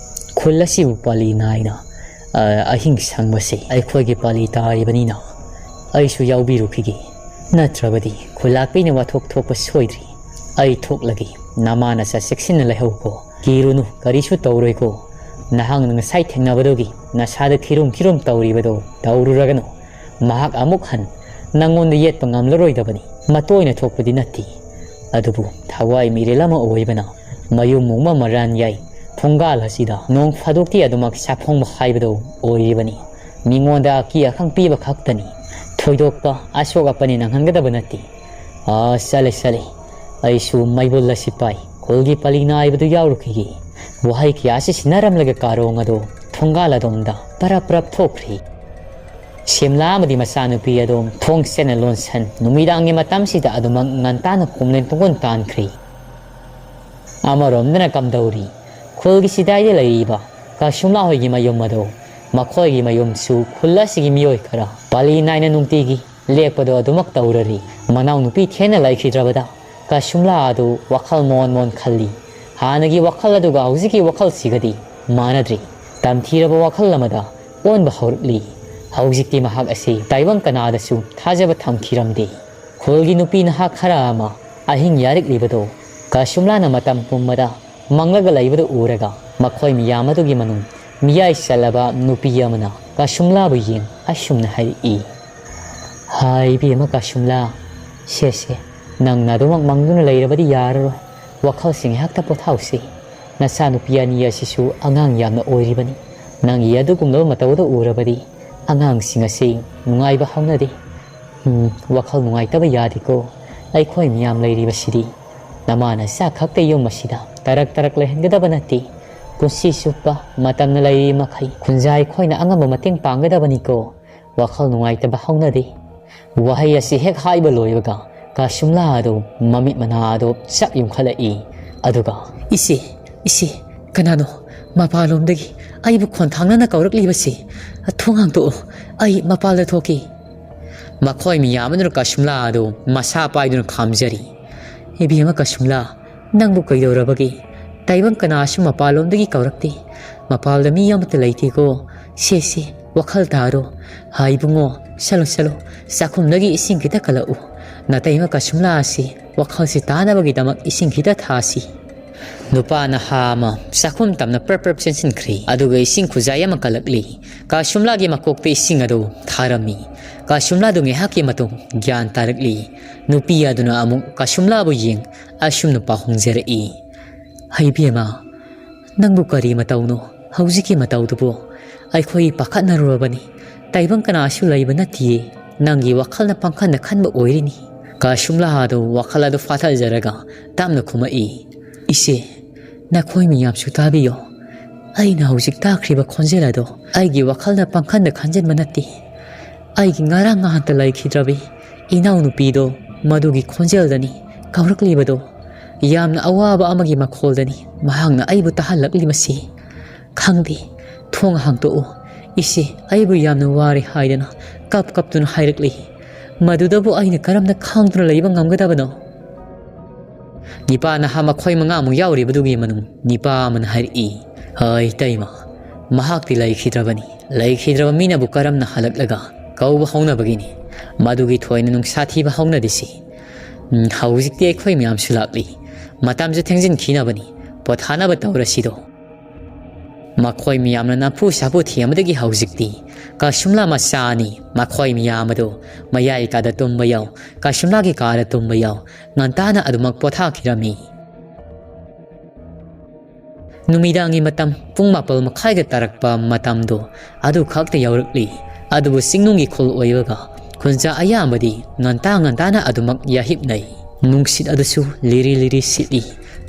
ꯈꯨꯜ ꯑꯁꯤꯕꯨ ꯄꯥꯂꯤ ꯅꯥꯏꯅ, ꯑ, ꯑꯍꯤꯡ ꯁꯪꯕꯁꯤ ꯑꯩꯈꯣꯏꯒꯤ ꯄꯥꯂꯤ ꯇꯥꯔꯤꯕꯅꯤꯅ ꯑꯩꯁꯨ ꯌꯥꯎꯕꯤꯔꯨꯈꯤꯒꯦ꯫ ꯅꯠꯇ꯭ꯔꯕꯗꯤ ꯈꯨꯜꯂꯥꯛꯄꯤꯅ ꯋꯥꯊꯣꯛ ꯊꯣꯛꯄ ꯁꯣꯏꯗ꯭ꯔꯤ꯫ ꯑꯩ ꯊꯣꯛꯂꯒꯦ, ꯅꯃꯥ ꯅꯆꯥ ꯆꯦꯛꯁꯤꯟꯅ ꯂꯩꯍꯧꯀꯣ꯫ ꯀꯤꯔꯨꯅꯨ, ꯀꯔꯤꯁꯨ ꯇꯧꯔꯣꯏꯀꯣ꯫ ꯅꯍꯥꯛꯅ ꯉꯁꯥꯏ ꯊꯦꯡꯅꯕꯗꯨꯒꯤ ꯅꯁꯥꯗ ꯊꯤꯔꯨꯝ ꯊꯤꯔꯨꯝ ꯇꯧꯔꯤꯕꯗꯣ ꯇꯧꯔꯨꯔꯒꯅꯨ꯫ ꯃꯍꯥꯛ ꯑꯃꯨꯛ ꯍꯟ ꯅꯪꯉꯣꯟꯗ ꯌꯦꯠꯄ ꯉꯝꯂꯔꯣꯏꯗꯕꯅꯤ꯫ ꯃꯇꯣꯏꯅ ꯊꯣꯛꯄꯗꯤ ꯅꯠꯇꯦ, ꯑꯗꯨꯕꯨ ꯊꯋꯥꯏ ꯃꯤꯔꯦꯜ ꯑꯃ ꯑꯣꯏꯕꯅ ꯃꯌꯨꯝ ꯃꯨꯡꯕ ꯃꯔꯥꯟ ꯌꯥꯏ꯫ ꯊꯣꯡꯒꯥꯜ ꯑꯁꯤꯗ ꯅꯣꯡ ꯐꯥꯗꯣꯛꯇꯤ ꯑꯗꯨꯃꯛ ꯁꯥꯐꯣꯡꯕ ꯍꯥꯏꯕꯗꯨ ꯑꯣꯏꯔꯤꯕꯅꯤ꯫ ꯃꯤꯉꯣꯟꯗ ꯑꯀꯤ ꯑꯈꯪ ꯄꯤꯕ ꯈꯛꯇꯅꯤ꯫ ꯊꯣꯏꯗꯣꯛꯄ ꯑꯁꯣꯛ ꯑꯄꯟ ꯅꯪꯍꯟꯒꯗꯕ ꯅꯠꯇꯦ꯫ ꯑꯥ, ꯆꯠꯂꯦ, ꯆꯠꯂꯦ꯫ ꯑꯩꯁꯨ ꯃꯩꯕꯨꯜ ꯑꯁꯤ ꯄꯥꯏ꯫ ꯈꯨꯜꯒꯤ ꯄꯂꯤ ꯅꯥꯏꯕꯗꯨ ꯌꯥꯎꯔꯨꯈꯤꯒꯦ꯫ ꯋꯥꯍꯩ ꯀꯌꯥꯁꯤ ꯁꯤꯟꯅꯔꯝꯂꯒ ꯀꯥꯔꯣꯡ ꯑꯗꯨ ꯊꯣꯡꯒꯥꯜ ꯑꯗꯣꯝꯗ ꯄꯔꯞ ꯄꯔꯞ ꯊꯣꯛꯈ꯭ꯔꯤ꯫ ꯁꯤꯝꯂꯥ ꯑꯃꯗꯤ ꯃꯆꯥꯅꯨꯄꯤ ꯑꯗꯨ ꯊꯣꯡ ꯆꯦꯠꯅ ꯂꯣꯟꯁꯟ ꯅꯨꯃꯤꯗꯥꯡꯒꯤ ꯃꯇꯝꯁꯤꯗ ꯑꯗꯨꯃꯛ ꯉꯟꯇꯥꯅ ꯀꯨꯝꯂꯦꯟ ꯄꯨꯡꯒꯨꯟ ꯇꯥꯟꯈ꯭ꯔꯤ꯫ ꯑꯃꯔꯣꯝꯗꯅ ꯀꯝꯗꯧꯔꯤ? ꯈꯨꯜꯒꯤ ꯁꯤꯗꯥꯏꯗ ꯂꯩꯔꯤꯕ ꯀꯁꯨꯝꯂꯥ ꯍꯣꯏꯒꯤ ꯃꯌꯨꯝ ꯑꯗꯨ, ꯃꯈꯣꯏꯒꯤ ꯃꯌꯨꯝꯁꯨ ꯈꯨꯜ ꯑꯁꯤꯒꯤ ꯃꯤꯑꯣꯏ ꯈꯔ ꯄꯥꯂꯤ ꯅꯥꯏꯅ ꯅꯨꯡꯇꯤꯒꯤ ꯂꯦꯛꯄꯗꯣ ꯑꯗꯨꯃꯛ ꯇꯧꯔꯔꯤ꯫ ꯃꯅꯥꯎꯅꯨꯄꯤ ꯊꯦꯟꯅ ꯂꯩꯈꯤꯗ꯭ꯔꯕꯗ ꯀꯁꯨꯝꯂꯥ ꯑꯗꯨ ꯋꯥꯈꯜ ꯃꯣꯟ ꯃꯣꯟ ꯈꯜꯂꯤ꯫ ꯍꯥꯟꯅꯒꯤ ꯋꯥꯈꯜ ꯑꯗꯨꯒ ꯍꯧꯖꯤꯛꯀꯤ ꯋꯥꯈꯜꯁꯤꯒꯗꯤ ꯃꯥꯟꯅꯗ꯭ꯔꯤ꯫ ꯇꯝꯊꯤꯔꯕ ꯋꯥꯈꯜ ꯑꯃꯗ ꯑꯣꯟꯕ ꯍꯧꯔꯛꯂꯤ꯫ ꯍꯧꯖꯤꯛꯇꯤ ꯃꯍꯥꯛ ꯑꯁꯤ ꯇꯥꯏꯕꯪ ꯀꯅꯥꯗꯁꯨ ꯊꯥꯖꯕ ꯊꯝꯈꯤꯔꯝꯗꯦ꯫ ꯈꯨꯜꯒꯤ ꯅꯨꯄꯤ ꯅꯍꯥ ꯈꯔ ꯑꯃ ꯑꯍꯤꯡ ꯌꯥꯔꯤꯛꯂꯤꯕꯗꯨ ꯀꯁꯨꯝꯂꯥꯅ ꯃꯇꯝ ꯄꯨꯝꯕꯗ ꯃꯪꯂꯒ ꯂꯩꯕꯗꯨ ꯎꯔꯒ ꯃꯈꯣꯏ ꯃꯤꯌꯥꯝ ꯑꯗꯨꯒꯤ ꯃꯅꯨꯡ ꯃꯤꯌꯥꯏ ꯆꯜꯂꯕ ꯅꯨꯄꯤ ꯑꯃꯅ ꯀꯁꯨꯝꯂꯥꯕꯨ ꯌꯦꯡ ꯑꯁꯨꯝꯅ ꯍꯥꯏꯔꯛꯏ, "ꯍꯥꯏ ꯏꯕꯦꯝꯃ ꯀꯁꯨꯝꯂꯥ, ꯁꯦ ꯁꯦ, ꯅꯪꯅ ꯑꯗꯨꯃꯛ ꯃꯪꯗꯨꯅ ꯂꯩꯔꯕꯗꯤ ꯌꯥꯔꯔꯣꯏ꯫ ꯋꯥꯈꯜꯁꯤ ꯉꯥꯏꯍꯥꯛꯇ ꯄꯣꯊꯥꯎꯁꯤ꯫ ꯅꯆꯥꯅꯨꯄꯤ ꯑꯅꯤ ꯑꯁꯤꯁꯨ ꯑꯉꯥꯡ ꯌꯥꯝꯅ ꯑꯣꯏꯔꯤꯕꯅꯤ꯫ ꯅꯪꯒꯤ ꯑꯗꯨꯒꯨꯝꯂꯕ ꯃꯇꯧ ꯑꯗꯨ ꯎꯔꯕꯗꯤ ꯑꯉꯥꯡꯁꯤꯡ ꯑꯁꯤ ꯅꯨꯡꯉꯥꯏꯕ ꯍꯧꯅꯗꯦ꯫ ꯎꯝ, ꯋꯥꯈꯜ ꯅꯨꯡꯉꯥꯏꯇꯕ ꯌꯥꯗꯦꯀꯣ꯫ ꯑꯩꯈꯣꯏ ꯃꯤꯌꯥꯝ ꯂꯩꯔꯤꯕꯁꯤꯗꯤ ꯅꯃꯥ ꯅꯆꯥ ꯈꯛꯇ ꯌꯨꯝ ꯑꯁꯤꯗ ꯇꯔꯛ ꯇꯔꯛ ꯂꯩꯍꯟꯒꯗꯕ ꯅꯠꯇꯦ꯫ ꯄꯨꯟꯁꯤ ꯆꯨꯞꯄ ꯃꯇꯝꯅ ꯂꯩꯔꯤ ꯃꯈꯩ ꯈꯨꯟꯖꯥ ꯑꯩꯈꯣꯏꯅ ꯑꯉꯝꯕ ꯃꯇꯦꯡ ꯄꯥꯡꯒꯗꯕꯅꯤꯀꯣ꯫ ꯋꯥꯈꯜ ꯅꯨꯡꯉꯥꯏꯇꯕ ꯍꯧꯅꯗꯦ꯫" ꯋꯥꯍꯩ ꯑꯁꯤ ꯍꯦꯛ ꯍꯥꯏꯕ ꯂꯣꯏꯕꯒ ꯀꯥꯁꯨꯝꯂꯥ ꯑꯗꯨ ꯃꯃꯤꯠ ꯃꯅꯥ ꯑꯗꯨ ꯆꯞ ꯌꯨꯡꯈꯠꯂꯛꯏ꯫ ꯑꯗꯨꯒ, "ꯏꯆꯦ, ꯏꯆꯦ, ꯀꯅꯥꯅꯣ ꯃꯄꯥꯟꯂꯣꯝꯗꯒꯤ ꯑꯩꯕꯨ ꯈꯣꯟꯊꯥꯡꯅꯅ ꯀꯧꯔꯛꯂꯤꯕꯁꯤ? ꯊꯣꯡ ꯍꯥꯡꯗꯣꯛꯑꯣ, ꯑꯩ ꯃꯄꯥꯟꯗ ꯊꯣꯛꯀꯦ꯫" ꯃꯈꯣꯏ ꯃꯤꯌꯥꯝ ꯑꯗꯨꯅ ꯀꯁꯨꯝꯂꯥ ꯑꯗꯨ ꯃꯁꯥ ꯄꯥꯏꯗꯨꯅ ꯈꯥꯝꯖꯔꯤ꯫ "ꯏꯕꯦꯝꯃ ꯀꯁꯨꯝꯂꯥ, ꯅꯪꯕꯨ ꯀꯩꯗꯧꯔꯕꯒꯦ? ꯇꯥꯏꯕꯪ ꯀꯅꯥꯁꯨ ꯃꯄꯥꯟꯂꯣꯝꯗꯒꯤ ꯀꯧꯔꯛꯇꯦ꯫ ꯃꯄꯥꯜꯗ ꯃꯤ ꯑꯃꯠꯇ ꯂꯩꯇꯦꯀꯣ꯫ ꯁꯦ, ꯁꯦ, ꯋꯥꯈꯜ ꯇꯥꯔꯣ꯫ ꯍꯥ ꯏꯕꯨꯡꯉꯣ, "ꯁꯂꯨ, ꯁꯂꯨ, ꯆꯥꯛꯈꯨꯝꯗꯒꯤ ꯏꯁꯤꯡ ꯈꯤꯇ ꯀꯜꯂꯛꯎ꯫ ꯅꯇꯩꯃ ꯀꯁꯨꯝꯂꯥ ꯑꯁꯤ ꯋꯥꯈꯜꯁꯤ ꯇꯥꯅꯕꯒꯤꯗꯃꯛ ꯏꯁꯤꯡ ꯈꯤꯇ ꯊꯥꯁꯤ"꯫ ꯅꯨꯄꯥ ꯅꯍꯥ ꯑꯃ ꯆꯥꯛꯈꯨꯝ ꯇꯝꯅ ꯄ꯭ꯔꯞ ꯄ꯭ꯔꯞ ꯆꯦꯟꯁꯤꯟꯈ꯭ꯔꯦ꯫ ꯑꯗꯨꯒ ꯏꯁꯤꯡ ꯈꯨꯖꯥꯏ ꯑꯃ ꯀꯜꯂꯛꯂꯤ꯫ ꯀꯁꯨꯝꯂꯥꯒꯤ ꯃꯀꯣꯛꯇ ꯏꯁꯤꯡ ꯑꯗꯨ ꯊꯥꯔꯝꯃꯤ꯫ ꯀꯁꯨꯝꯂꯥꯗꯨ ꯉꯥꯏꯍꯥꯛꯀꯤ ꯃꯇꯨꯡ ꯒ꯭ꯌꯥꯟ ꯇꯥꯔꯛꯂꯤ꯫ ꯅꯨꯄꯤ ꯑꯗꯨꯅ ꯑꯃꯨꯛ ꯀꯁꯨꯝꯂꯥꯕꯨ ꯌꯦꯡ ꯑꯁꯨꯝꯅ ꯄꯥꯎ ꯍꯣꯡꯖꯔꯛꯏ, "ꯍꯩꯕꯦꯝꯃ, ꯅꯪꯕꯨ ꯀꯔꯤ ꯃꯇꯧꯅꯣ? ꯍꯧꯖꯤꯛꯀꯤ ꯃꯇꯧꯗꯨꯕꯨ ꯑꯩꯈꯣꯏ ꯄꯥꯈꯠꯅꯔꯨꯔꯕꯅꯤ꯫ ꯇꯥꯏꯕꯪ ꯀꯅꯥꯁꯨ ꯂꯩꯕ ꯅꯠꯇꯤꯌꯦ꯫ ꯅꯪꯒꯤ ꯋꯥꯈꯜꯅ ꯄꯪꯈꯟꯗ ꯈꯟꯕ ꯑꯣꯏꯔꯤꯅꯤ"꯫ ꯀꯁꯨꯝꯂꯥ ꯑꯗꯨ ꯋꯥꯈꯜ ꯑꯗꯨ ꯐꯥꯊꯖꯔꯒ ꯇꯞꯅ ꯈꯨꯝꯃꯛꯏ, "ꯏꯆꯦ, ꯅꯈꯣꯏ ꯃꯤꯌꯥꯝꯁꯨ ꯇꯥꯕꯤꯌꯣ꯫ ꯑꯩꯅ ꯍꯧꯖꯤꯛ ꯇꯥꯈ꯭ꯔꯤꯕ ꯈꯣꯟꯖꯦꯜ ꯑꯗꯣ ꯑꯩꯒꯤ ꯋꯥꯈꯜꯅ ꯄꯪꯈꯟꯗ ꯈꯟꯖꯟꯕ ꯅꯠꯇꯦ꯫ ꯑꯩꯒꯤ ꯉꯔꯥꯡ ꯉꯍꯥꯟꯇ ꯂꯩꯈꯤꯗ꯭ꯔꯕꯤ ꯏꯅꯥꯎꯅꯨꯄꯤꯗꯣ ꯃꯗꯨꯒꯤ ꯈꯣꯟꯖꯦꯜꯗꯅꯤ ꯀꯧꯔꯛꯂꯤꯕꯗꯣ꯫ ꯌꯥꯝꯅ ꯑꯋꯥꯕ ꯑꯃꯒꯤ ꯃꯈꯣꯜꯗꯅꯤ ꯃꯍꯥꯛꯅ ꯑꯩꯕꯨ ꯇꯥꯍꯜꯂꯛꯂꯤꯕꯁꯤ꯫ ꯈꯪꯗꯦ, ꯊꯣꯡ ꯍꯥꯡꯗꯣꯛꯎ꯫ ꯏꯆꯦ, ꯑꯩꯕꯨ ꯌꯥꯝꯅ ꯋꯥꯔꯦ" ꯍꯥꯏꯗꯅ ꯀꯞ ꯀꯞꯇꯨꯅ ꯍꯥꯏꯔꯛꯂꯤ꯫ ꯃꯗꯨꯗꯕꯨ ꯑꯩꯅ ꯀꯔꯝꯅ ꯈꯥꯡꯗꯨꯅ ꯂꯩꯕ ꯉꯝꯒꯗꯕꯅꯣ? ꯅꯤꯄꯥ ꯅꯍꯥ ꯃꯈꯣꯏ ꯃꯉꯥꯃꯨꯛ ꯌꯥꯎꯔꯤꯕꯗꯨꯒꯤ ꯃꯅꯨꯡ ꯅꯤꯄꯥ ꯑꯃꯅ ꯍꯥꯏꯔꯛꯏ, "ꯍꯣꯏ, ꯏꯇꯩꯃ, ꯃꯍꯥꯛꯇꯤ ꯂꯩꯈꯤꯗ꯭ꯔꯕꯅꯤ꯫ ꯂꯩꯈꯤꯗ꯭ꯔꯕ ꯃꯤꯅꯕꯨ ꯀꯔꯝꯅ ꯍꯜꯂꯛꯂꯒ ꯀꯧꯕ ꯍꯧꯅꯕꯒꯤꯅꯤ? ꯃꯗꯨꯒꯤ ꯊꯣꯏꯅ ꯅꯨꯡꯁꯥ ꯊꯤꯕ ꯍꯧꯅꯗꯦꯁꯤ꯫ ꯎꯝ, ꯍꯧꯖꯤꯛꯇꯤ ꯑꯩꯈꯣꯏ ꯃꯌꯥꯝꯁꯨ ꯂꯥꯛꯂꯤ꯫ ꯃꯇꯝꯁꯨ ꯊꯦꯡꯖꯤꯟꯈꯤꯅꯕꯅꯤ꯫ ꯄꯣꯊꯥꯅꯕ ꯇꯧꯔꯁꯤꯗꯣ"꯫ ꯃꯈꯣꯏ ꯃꯌꯥꯝꯅ ꯅꯝꯐꯨ ꯁꯥꯐꯨ ꯊꯦꯝꯕꯗꯒꯤ ꯍꯧꯖꯤꯛꯇꯤ ꯀꯁꯨꯝꯂꯥ ꯃꯆꯥ ꯑꯅꯤ ꯃꯈꯣꯏ ꯃꯌꯥꯝ ꯑꯗꯨ ꯃꯌꯥꯏ ꯀꯥꯗ ꯇꯨꯝꯕ ꯌꯥꯎ, ꯀꯁꯨꯝꯂꯥꯒꯤ ꯀꯥꯗ ꯇꯨꯝꯕ ꯌꯥꯎ, ꯉꯟꯇꯥꯅ ꯑꯗꯨꯃꯛ ꯄꯣꯊꯥꯈꯤꯔꯝꯃꯤ꯫ ꯅꯨꯃꯤꯗꯥꯡꯒꯤ ꯃꯇꯝ ꯄꯨꯡ ꯃꯥꯄꯜ ꯃꯈꯥꯏꯒ ꯇꯥꯔꯛꯄ ꯃꯇꯝꯗꯣ ꯑꯗꯨ ꯈꯛꯇ ꯌꯧꯔꯛꯂꯤ꯫ ꯑꯗꯨꯕꯨ ꯆꯤꯡꯅꯨꯡꯒꯤ ꯈꯨꯜ ꯑꯣꯏꯕꯒ ꯈꯨꯟꯖꯥ ꯑꯌꯥꯝꯕꯗꯤ ꯉꯟꯇꯥ ꯉꯟꯇꯥꯅ ꯑꯗꯨꯃꯛ ꯌꯥꯍꯤꯞꯅꯩ꯫ ꯅꯨꯡꯁꯤꯠ ꯑꯗꯨꯁꯨ ꯂꯤꯔꯤ ꯂꯤꯔꯤ ꯁꯤꯠꯂꯤ꯫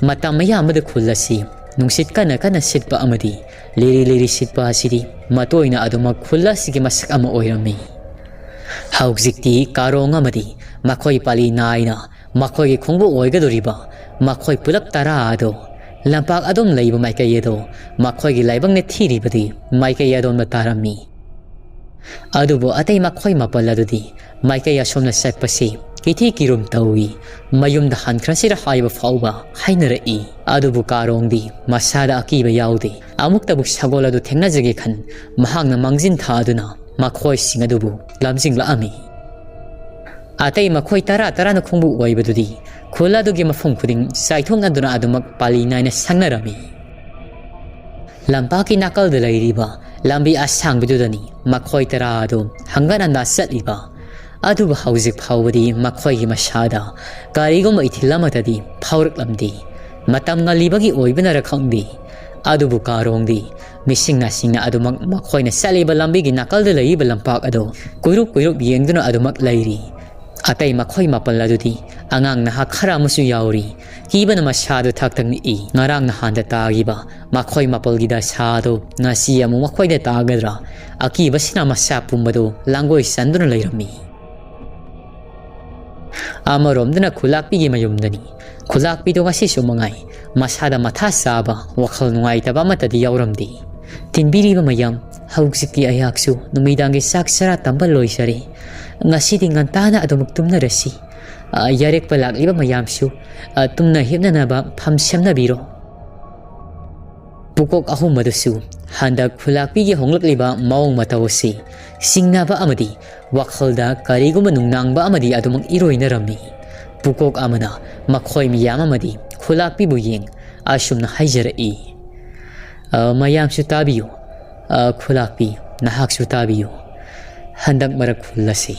ꯃꯇꯝ ꯑꯌꯥꯝꯕꯗ ꯈꯨꯜ ꯑꯁꯤ ꯅꯨꯡꯁꯤꯠ ꯀꯟꯅ ꯀꯟꯅ ꯁꯤꯠꯄ ꯑꯃꯗꯤ ꯂꯤꯔꯤ ꯂꯤꯔꯤ ꯁꯤꯠꯄ ꯑꯁꯤꯗꯤ ꯃꯇꯣꯏꯅ ꯑꯗꯨꯃꯛ ꯈꯨꯜ ꯑꯁꯤꯒꯤ ꯃꯁꯛ ꯑꯃ ꯑꯣꯏꯔꯝꯃꯤ꯫ ꯍꯧꯖꯤꯛꯇꯤ ꯀꯥꯔꯣꯡ ꯑꯃꯗꯤ ꯃꯈꯣꯏ ꯄꯥꯂꯤ ꯅꯥꯏꯅ ꯃꯈꯣꯏꯒꯤ ꯈꯣꯡꯕꯨ ꯑꯣꯏꯒꯗꯧꯔꯤꯕ ꯃꯈꯣꯏ ꯄꯨꯂꯞ ꯇꯔꯥ ꯑꯗꯨ ꯂꯝꯄꯥꯛ ꯑꯗꯨꯝ ꯂꯩꯕ ꯃꯥꯏꯀꯩ ꯑꯗꯨ ꯃꯈꯣꯏꯒꯤ ꯂꯥꯏꯕꯛꯅ ꯊꯤꯔꯤꯕꯗꯤ ꯃꯥꯏꯀꯩ ꯑꯗꯣꯝꯗ ꯇꯥꯔꯝꯃꯤ꯫ ꯑꯗꯨꯕꯨ ꯑꯇꯩ ꯃꯈꯣꯏ ꯃꯥꯄꯜ ꯑꯗꯨꯗꯤ ꯃꯥꯏꯀꯩ ꯑꯁꯣꯝꯅ ꯆꯠꯄꯁꯤ ꯀꯤꯊꯤ ꯀꯤꯔꯨꯝ ꯇꯧꯏ꯫ ꯃꯌꯨꯝꯗ ꯍꯟꯈ꯭ꯔꯁꯤꯔ ꯍꯥꯏꯕ ꯐꯥꯎꯕ ꯍꯥꯏꯅꯔꯛꯏ꯫ ꯑꯗꯨꯕꯨ ꯀꯥꯔꯣꯡꯗꯤ ꯃꯁꯥꯗ ꯑꯀꯤꯕ ꯌꯥꯎꯗꯦ꯫ ꯑꯃꯨꯛꯇꯕꯨ ꯁꯒꯣꯜ ꯑꯗꯨ ꯊꯦꯡꯅꯖꯒꯦ ꯈꯟ ꯃꯍꯥꯛꯅ ꯃꯥꯡꯖꯤꯟ ꯊꯥꯗꯨꯅ ꯃꯈꯣꯏꯁꯤꯡ ꯑꯗꯨꯕꯨ ꯂꯝꯖꯤꯡꯂꯛꯑꯝꯃꯤ꯫ ꯑꯇꯩ ꯃꯈꯣꯏ ꯇꯔꯥ ꯇꯔꯥꯅ ꯈꯣꯡꯕꯨ ꯑꯣꯏꯕꯗꯨꯗꯤ ꯈꯨꯜ ꯑꯗꯨꯒꯤ ꯃꯐꯝ ꯈꯨꯗꯤꯡ ꯆꯥꯏꯊꯣꯛꯅꯗꯨꯅ ꯑꯗꯨꯃꯛ ꯄꯥꯂꯤ ꯅꯥꯏꯅ ꯁꯪꯅꯔꯝꯃꯤ꯫ ꯂꯝꯄꯥꯛꯀꯤ ꯅꯥꯀꯜꯗ ꯂꯩꯔꯤꯕ ꯂꯝꯕꯤ ꯑꯁꯥꯡꯕꯤꯗꯨꯗꯅꯤ ꯃꯈꯣꯏ ꯇꯔꯥ ꯑꯗꯨ ꯍꯪꯒꯠ ꯍꯟꯗꯥ ꯆꯠꯂꯤꯕ꯫ ꯑꯗꯨꯕꯨ ꯍꯧꯖꯤꯛ ꯐꯥꯎꯕꯗꯤ ꯃꯈꯣꯏꯒꯤ ꯃꯁꯥꯗ ꯀꯔꯤꯒꯨꯝꯕ ꯏꯊꯤꯜ ꯑꯃꯠꯇꯗꯤ ꯐꯥꯎꯔꯛꯂꯝꯗꯦ꯫ ꯃꯇꯝ ꯉꯜꯂꯤꯕꯒꯤ ꯑꯣꯏꯕꯅꯔ ꯈꯪꯗꯦ, ꯑꯗꯨꯕꯨ ꯀꯥꯔꯣꯡꯗꯤ ꯃꯤꯁꯤꯡ ꯅꯥꯁꯤꯡꯅ ꯑꯗꯨꯃꯛ ꯃꯈꯣꯏꯅ ꯆꯠꯂꯤꯕ ꯂꯝꯕꯤꯒꯤ ꯅꯥꯀꯜꯗ ꯂꯩꯔꯤꯕ ꯂꯝꯄꯥꯛ ꯑꯗꯨ ꯀꯨꯏꯔꯨꯞ ꯀꯨꯏꯔꯨꯞ ꯌꯦꯡꯗꯨꯅ ꯑꯗꯨꯃꯛ ꯂꯩꯔꯤ꯫ ꯑꯇꯩ ꯃꯈꯣꯏ ꯃꯥꯄꯜ ꯑꯗꯨꯗꯤ ꯑꯉꯥꯡ ꯅꯍꯥ ꯈꯔ ꯑꯃꯁꯨ ꯌꯥꯎꯔꯤ꯫ ꯀꯤꯕꯅ ꯃꯁꯥꯗꯨ ꯊꯛ ꯊꯛ ꯅꯤꯛꯏ꯫ ꯉꯔꯥꯡ ꯅꯍꯥꯟꯗ ꯇꯥꯈꯤꯕ ꯃꯈꯣꯏ ꯃꯥꯄꯜꯒꯤ ꯗꯁꯥ ꯑꯗꯨ ꯉꯁꯤ ꯑꯃꯨꯛ ꯃꯈꯣꯏꯗ ꯇꯥꯒꯗ꯭ꯔꯥ? ꯑꯀꯤꯕꯁꯤꯅ ꯃꯁꯥ ꯄꯨꯝꯕꯗꯨ ꯂꯥꯡꯒꯣꯏ ꯆꯟꯗꯨꯅ ꯂꯩꯔꯝꯃꯤ꯫ ꯑꯃꯔꯣꯝꯗꯅ ꯈꯨꯂꯥꯛꯄꯤꯒꯤ ꯃꯌꯨꯝꯗꯅꯤ꯫ ꯈꯨꯂꯥꯛꯄꯤꯗꯣ ꯉꯁꯤꯁꯨ ꯃꯉꯥꯏ ꯃꯁꯥꯗ ꯃꯊꯥ ꯁꯥꯕ, ꯋꯥꯈꯜ ꯅꯨꯡꯉꯥꯏꯇꯕ ꯑꯃꯠꯇꯗꯤ ꯌꯥꯎꯔꯝꯗꯦ꯫ "ꯇꯤꯟꯕꯤꯔꯤꯕ ꯃꯌꯥꯝ, ꯍꯧꯖꯤꯛꯇꯤ ꯑꯩꯍꯥꯛꯁꯨ ꯅꯨꯃꯤꯗꯥꯡꯒꯤ ꯆꯥꯛ ꯆꯔꯥ ꯇꯝꯕ ꯂꯣꯏꯖꯔꯦ꯫ ꯉꯁꯤꯗꯤ ꯉꯟꯇꯥꯅ ꯑꯗꯨꯃꯛ ꯇꯨꯝꯅꯔꯁꯤ꯫ ꯑ, ꯌꯥꯔꯦꯛꯄ ꯂꯥꯛꯂꯤꯕ ꯃꯌꯥꯝꯁꯨ, ꯑ, ꯇꯨꯝꯅ ꯍꯤꯞꯅꯅꯕ ꯐꯝ ꯁꯦꯝꯅꯕꯤꯔꯣ꯫" ꯄꯨꯀꯣꯛ ꯑꯍꯨꯝ ꯑꯗꯨꯁꯨ ꯍꯟꯗꯛ ꯈꯨꯂꯥꯛꯄꯤꯒꯤ ꯍꯣꯡꯂꯛꯂꯤꯕ ꯃꯑꯣꯡ ꯃꯇꯧ ꯑꯁꯤ ꯆꯤꯡꯅꯕ ꯑꯃꯗꯤ ꯋꯥꯈꯜꯗ ꯀꯔꯤꯒꯨꯝꯕ ꯅꯨꯡꯅꯥꯡꯕ ꯑꯃꯗꯤ ꯑꯗꯨꯃꯛ ꯏꯔꯣꯏꯅꯔꯝꯃꯤ꯫ ꯄꯨꯀꯣꯛ ꯑꯃꯅ ꯃꯈꯣꯏ ꯃꯤꯌꯥꯝ ꯑꯃꯗꯤ ꯈꯨꯂꯥꯛꯄꯤꯕꯨ ꯌꯦꯡ ꯑꯁꯨꯝꯅ ꯍꯥꯏꯖꯔꯛꯏ, "ꯑ, ꯃꯌꯥꯝꯁꯨ ꯇꯥꯕꯤꯌꯨ꯫ ꯑ, ꯈꯨꯂꯥꯛꯄꯤ, ꯅꯍꯥꯛꯁꯨ ꯇꯥꯕꯤꯌꯨ꯫ ꯍꯟꯗꯛ ꯃꯔꯛ ꯈꯨꯜ ꯑꯁꯤ,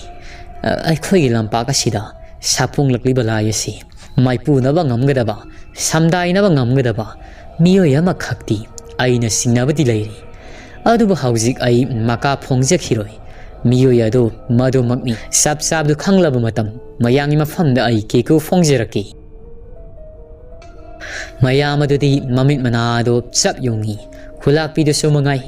ꯑ, ꯑꯩꯈꯣꯏꯒꯤ ꯂꯝꯄꯥꯛ ꯑꯁꯤꯗ ꯁꯥꯐꯣꯡꯂꯛꯂꯤꯕ ꯂꯥꯏ ꯑꯁꯤ ꯃꯥꯏꯄꯨꯅꯕ ꯉꯝꯒꯗꯕ, ꯁꯝꯗꯥꯏꯅꯕ ꯉꯝꯒꯗꯕ ꯃꯤꯑꯣꯏ ꯑꯃꯈꯛꯇꯤ ꯑꯩꯅ ꯆꯤꯡꯅꯕꯗꯤ ꯂꯩꯔꯤ꯫ ꯑꯗꯨꯕꯨ ꯍꯧꯖꯤꯛ ꯑꯩ ꯃꯀꯥ ꯐꯣꯡꯖꯈꯤꯔꯣꯏ꯫ ꯃꯤꯑꯣꯏ ꯑꯗꯨ ꯃꯗꯨꯃꯛꯅꯤ꯫ ꯆꯞ ꯆꯥꯕꯗꯨ ꯈꯪꯂꯕ ꯃꯇꯝ ꯃꯌꯥꯝꯒꯤ ꯃꯐꯝꯗ ꯑꯩ ꯀꯦꯀꯨ ꯐꯣꯡꯖꯔꯛꯀꯦ꯫" ꯃꯌꯥꯝ ꯑꯗꯨꯗꯤ ꯃꯃꯤꯠ ꯃꯅꯥ ꯑꯗꯨ ꯆꯞ ꯌꯨꯡꯉꯤ꯫ ꯈꯨꯂꯥꯛꯄꯤꯗꯨꯁꯨ ꯃꯉꯥꯏ꯫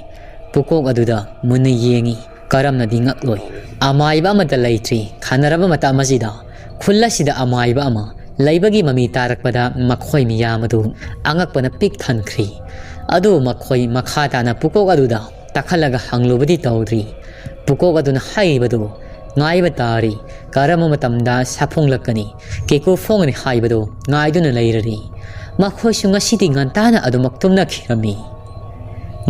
ꯄꯨꯀꯣꯛ ꯑꯗꯨꯗ ꯃꯨꯟꯅ ꯌꯦꯡꯉꯤ꯫ ꯀꯔꯝꯅꯗꯤ ꯉꯛꯂꯣꯏ? ꯑꯃꯥꯏꯕ ꯑꯃꯠꯇ ꯂꯩꯇ꯭ꯔꯤ꯫ ꯈꯟꯅꯔꯕ ꯃꯇꯝ ꯑꯁꯤꯗ ꯈꯨꯜ ꯑꯁꯤꯗ ꯑꯃꯥꯏꯕ ꯑꯃ ꯂꯩꯕꯒꯤ ꯃꯃꯤ ꯇꯥꯔꯛꯄꯗ ꯃꯈꯣꯏ ꯃꯤꯌꯥꯝ ꯑꯗꯨ ꯑꯉꯛꯄꯅ ꯄꯤꯛ ꯊꯟꯈ꯭ꯔꯤ꯫ ꯑꯗꯨ ꯃꯈꯣꯏ ꯃꯈꯥ ꯇꯥꯅ ꯄꯨꯀꯣꯛ ꯑꯗꯨꯗ ꯇꯥꯈꯠꯂꯒ ꯍꯪꯂꯨꯕꯗꯤ ꯇꯧꯗ꯭ꯔꯤ꯫ ꯄꯨꯀꯣꯛ ꯑꯗꯨꯅ ꯍꯥꯏꯔꯤꯕꯗꯨ ꯉꯥꯏꯕ ꯇꯥꯔꯤ꯫ ꯀꯔꯝꯕ ꯃꯇꯝꯗ ꯁꯥꯐꯣꯡꯂꯛꯀꯅꯤ, ꯀꯦꯀꯨ ꯐꯣꯡꯒꯅꯤ ꯍꯥꯏꯕꯗꯨ ꯉꯥꯏꯗꯨꯅ ꯂꯩꯔꯔꯤ꯫ ꯃꯈꯣꯏꯁꯨ ꯉꯁꯤꯗꯤ ꯉꯟꯇꯥꯅ ꯑꯗꯨꯃꯛ ꯇꯨꯝꯅꯈꯤꯔꯝꯃꯤ꯫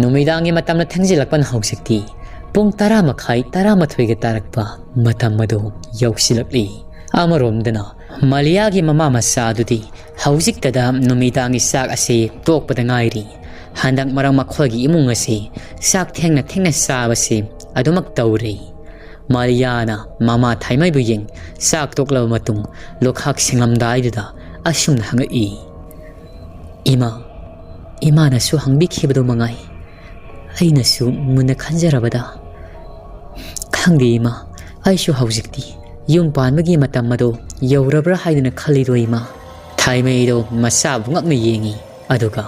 ꯅꯨꯃꯤꯗꯥꯡꯒꯤ ꯃꯇꯝꯅ ꯊꯦꯡꯖꯤꯜꯂꯛꯄꯅ ꯍꯧꯖꯤꯛꯇꯤ ꯄꯨꯡ ꯇꯔꯥ ꯃꯈꯥꯏ, ꯇꯔꯥꯃꯥꯊꯣꯏꯒ ꯇꯥꯔꯛꯄ ꯃꯇꯝ ꯑꯗꯨ ꯌꯧꯁꯤꯜꯂꯛꯂꯤ꯫ ꯑꯃꯔꯣꯝꯗꯅ ꯃꯥꯂꯤꯌꯥꯒꯤ ꯃꯃꯥ ꯃꯆꯥ ꯑꯗꯨꯗꯤ ꯍꯧꯖꯤꯛꯇꯗ ꯅꯨꯃꯤꯗꯥꯡꯒꯤ ꯆꯥꯛ ꯑꯁꯤ ꯇꯣꯛꯄꯗ ꯉꯥꯏꯔꯤ꯫ ꯍꯟꯗꯛ ꯃꯔꯛ ꯃꯈꯣꯏꯒꯤ ꯏꯃꯨꯡ ꯑꯁꯤ ꯆꯥꯛ ꯊꯦꯡꯅ ꯊꯦꯡꯅ ꯆꯥꯕꯁꯤ ꯑꯗꯨꯃꯛ ꯇꯧꯔꯤ꯫ ꯃꯥꯂꯤꯌꯥꯅ ꯃꯃꯥ ꯊꯥꯏꯃꯩꯕꯨ ꯌꯦꯡ ꯆꯥꯛ ꯇꯣꯛꯂꯕ ꯃꯇꯨꯡ ꯂꯨꯈꯥꯛ ꯁꯦꯡꯂꯝꯗꯥꯏꯗꯨꯗ ꯑꯁꯨꯝꯅ ꯍꯪꯉꯛꯏ, "ꯏꯃꯥ, ꯏꯃꯥꯅꯁꯨ ꯍꯪꯕꯤꯈꯤꯕꯗꯨ ꯃꯉꯥꯏ꯫ ꯑꯩꯅꯁꯨ ꯃꯨꯟꯅ ꯈꯟꯖꯔꯕꯗ, ꯈꯪꯗꯦ ꯏꯃꯥ, ꯑꯩꯁꯨ ꯍꯧꯖꯤꯛꯇꯤ ꯌꯨꯝ ꯄꯥꯟꯕꯒꯤ ꯃꯇꯝ ꯑꯗꯨ ꯌꯧꯔꯕ꯭ꯔꯥ ꯍꯥꯏꯗꯨꯅ ꯈꯜꯂꯤꯗꯣ ꯏꯃꯥ꯫" ꯊꯥꯏꯃꯩꯗꯣ ꯃꯆꯥꯕꯨ ꯉꯛꯅ ꯌꯦꯡꯉꯤ꯫ ꯑꯗꯨꯒ,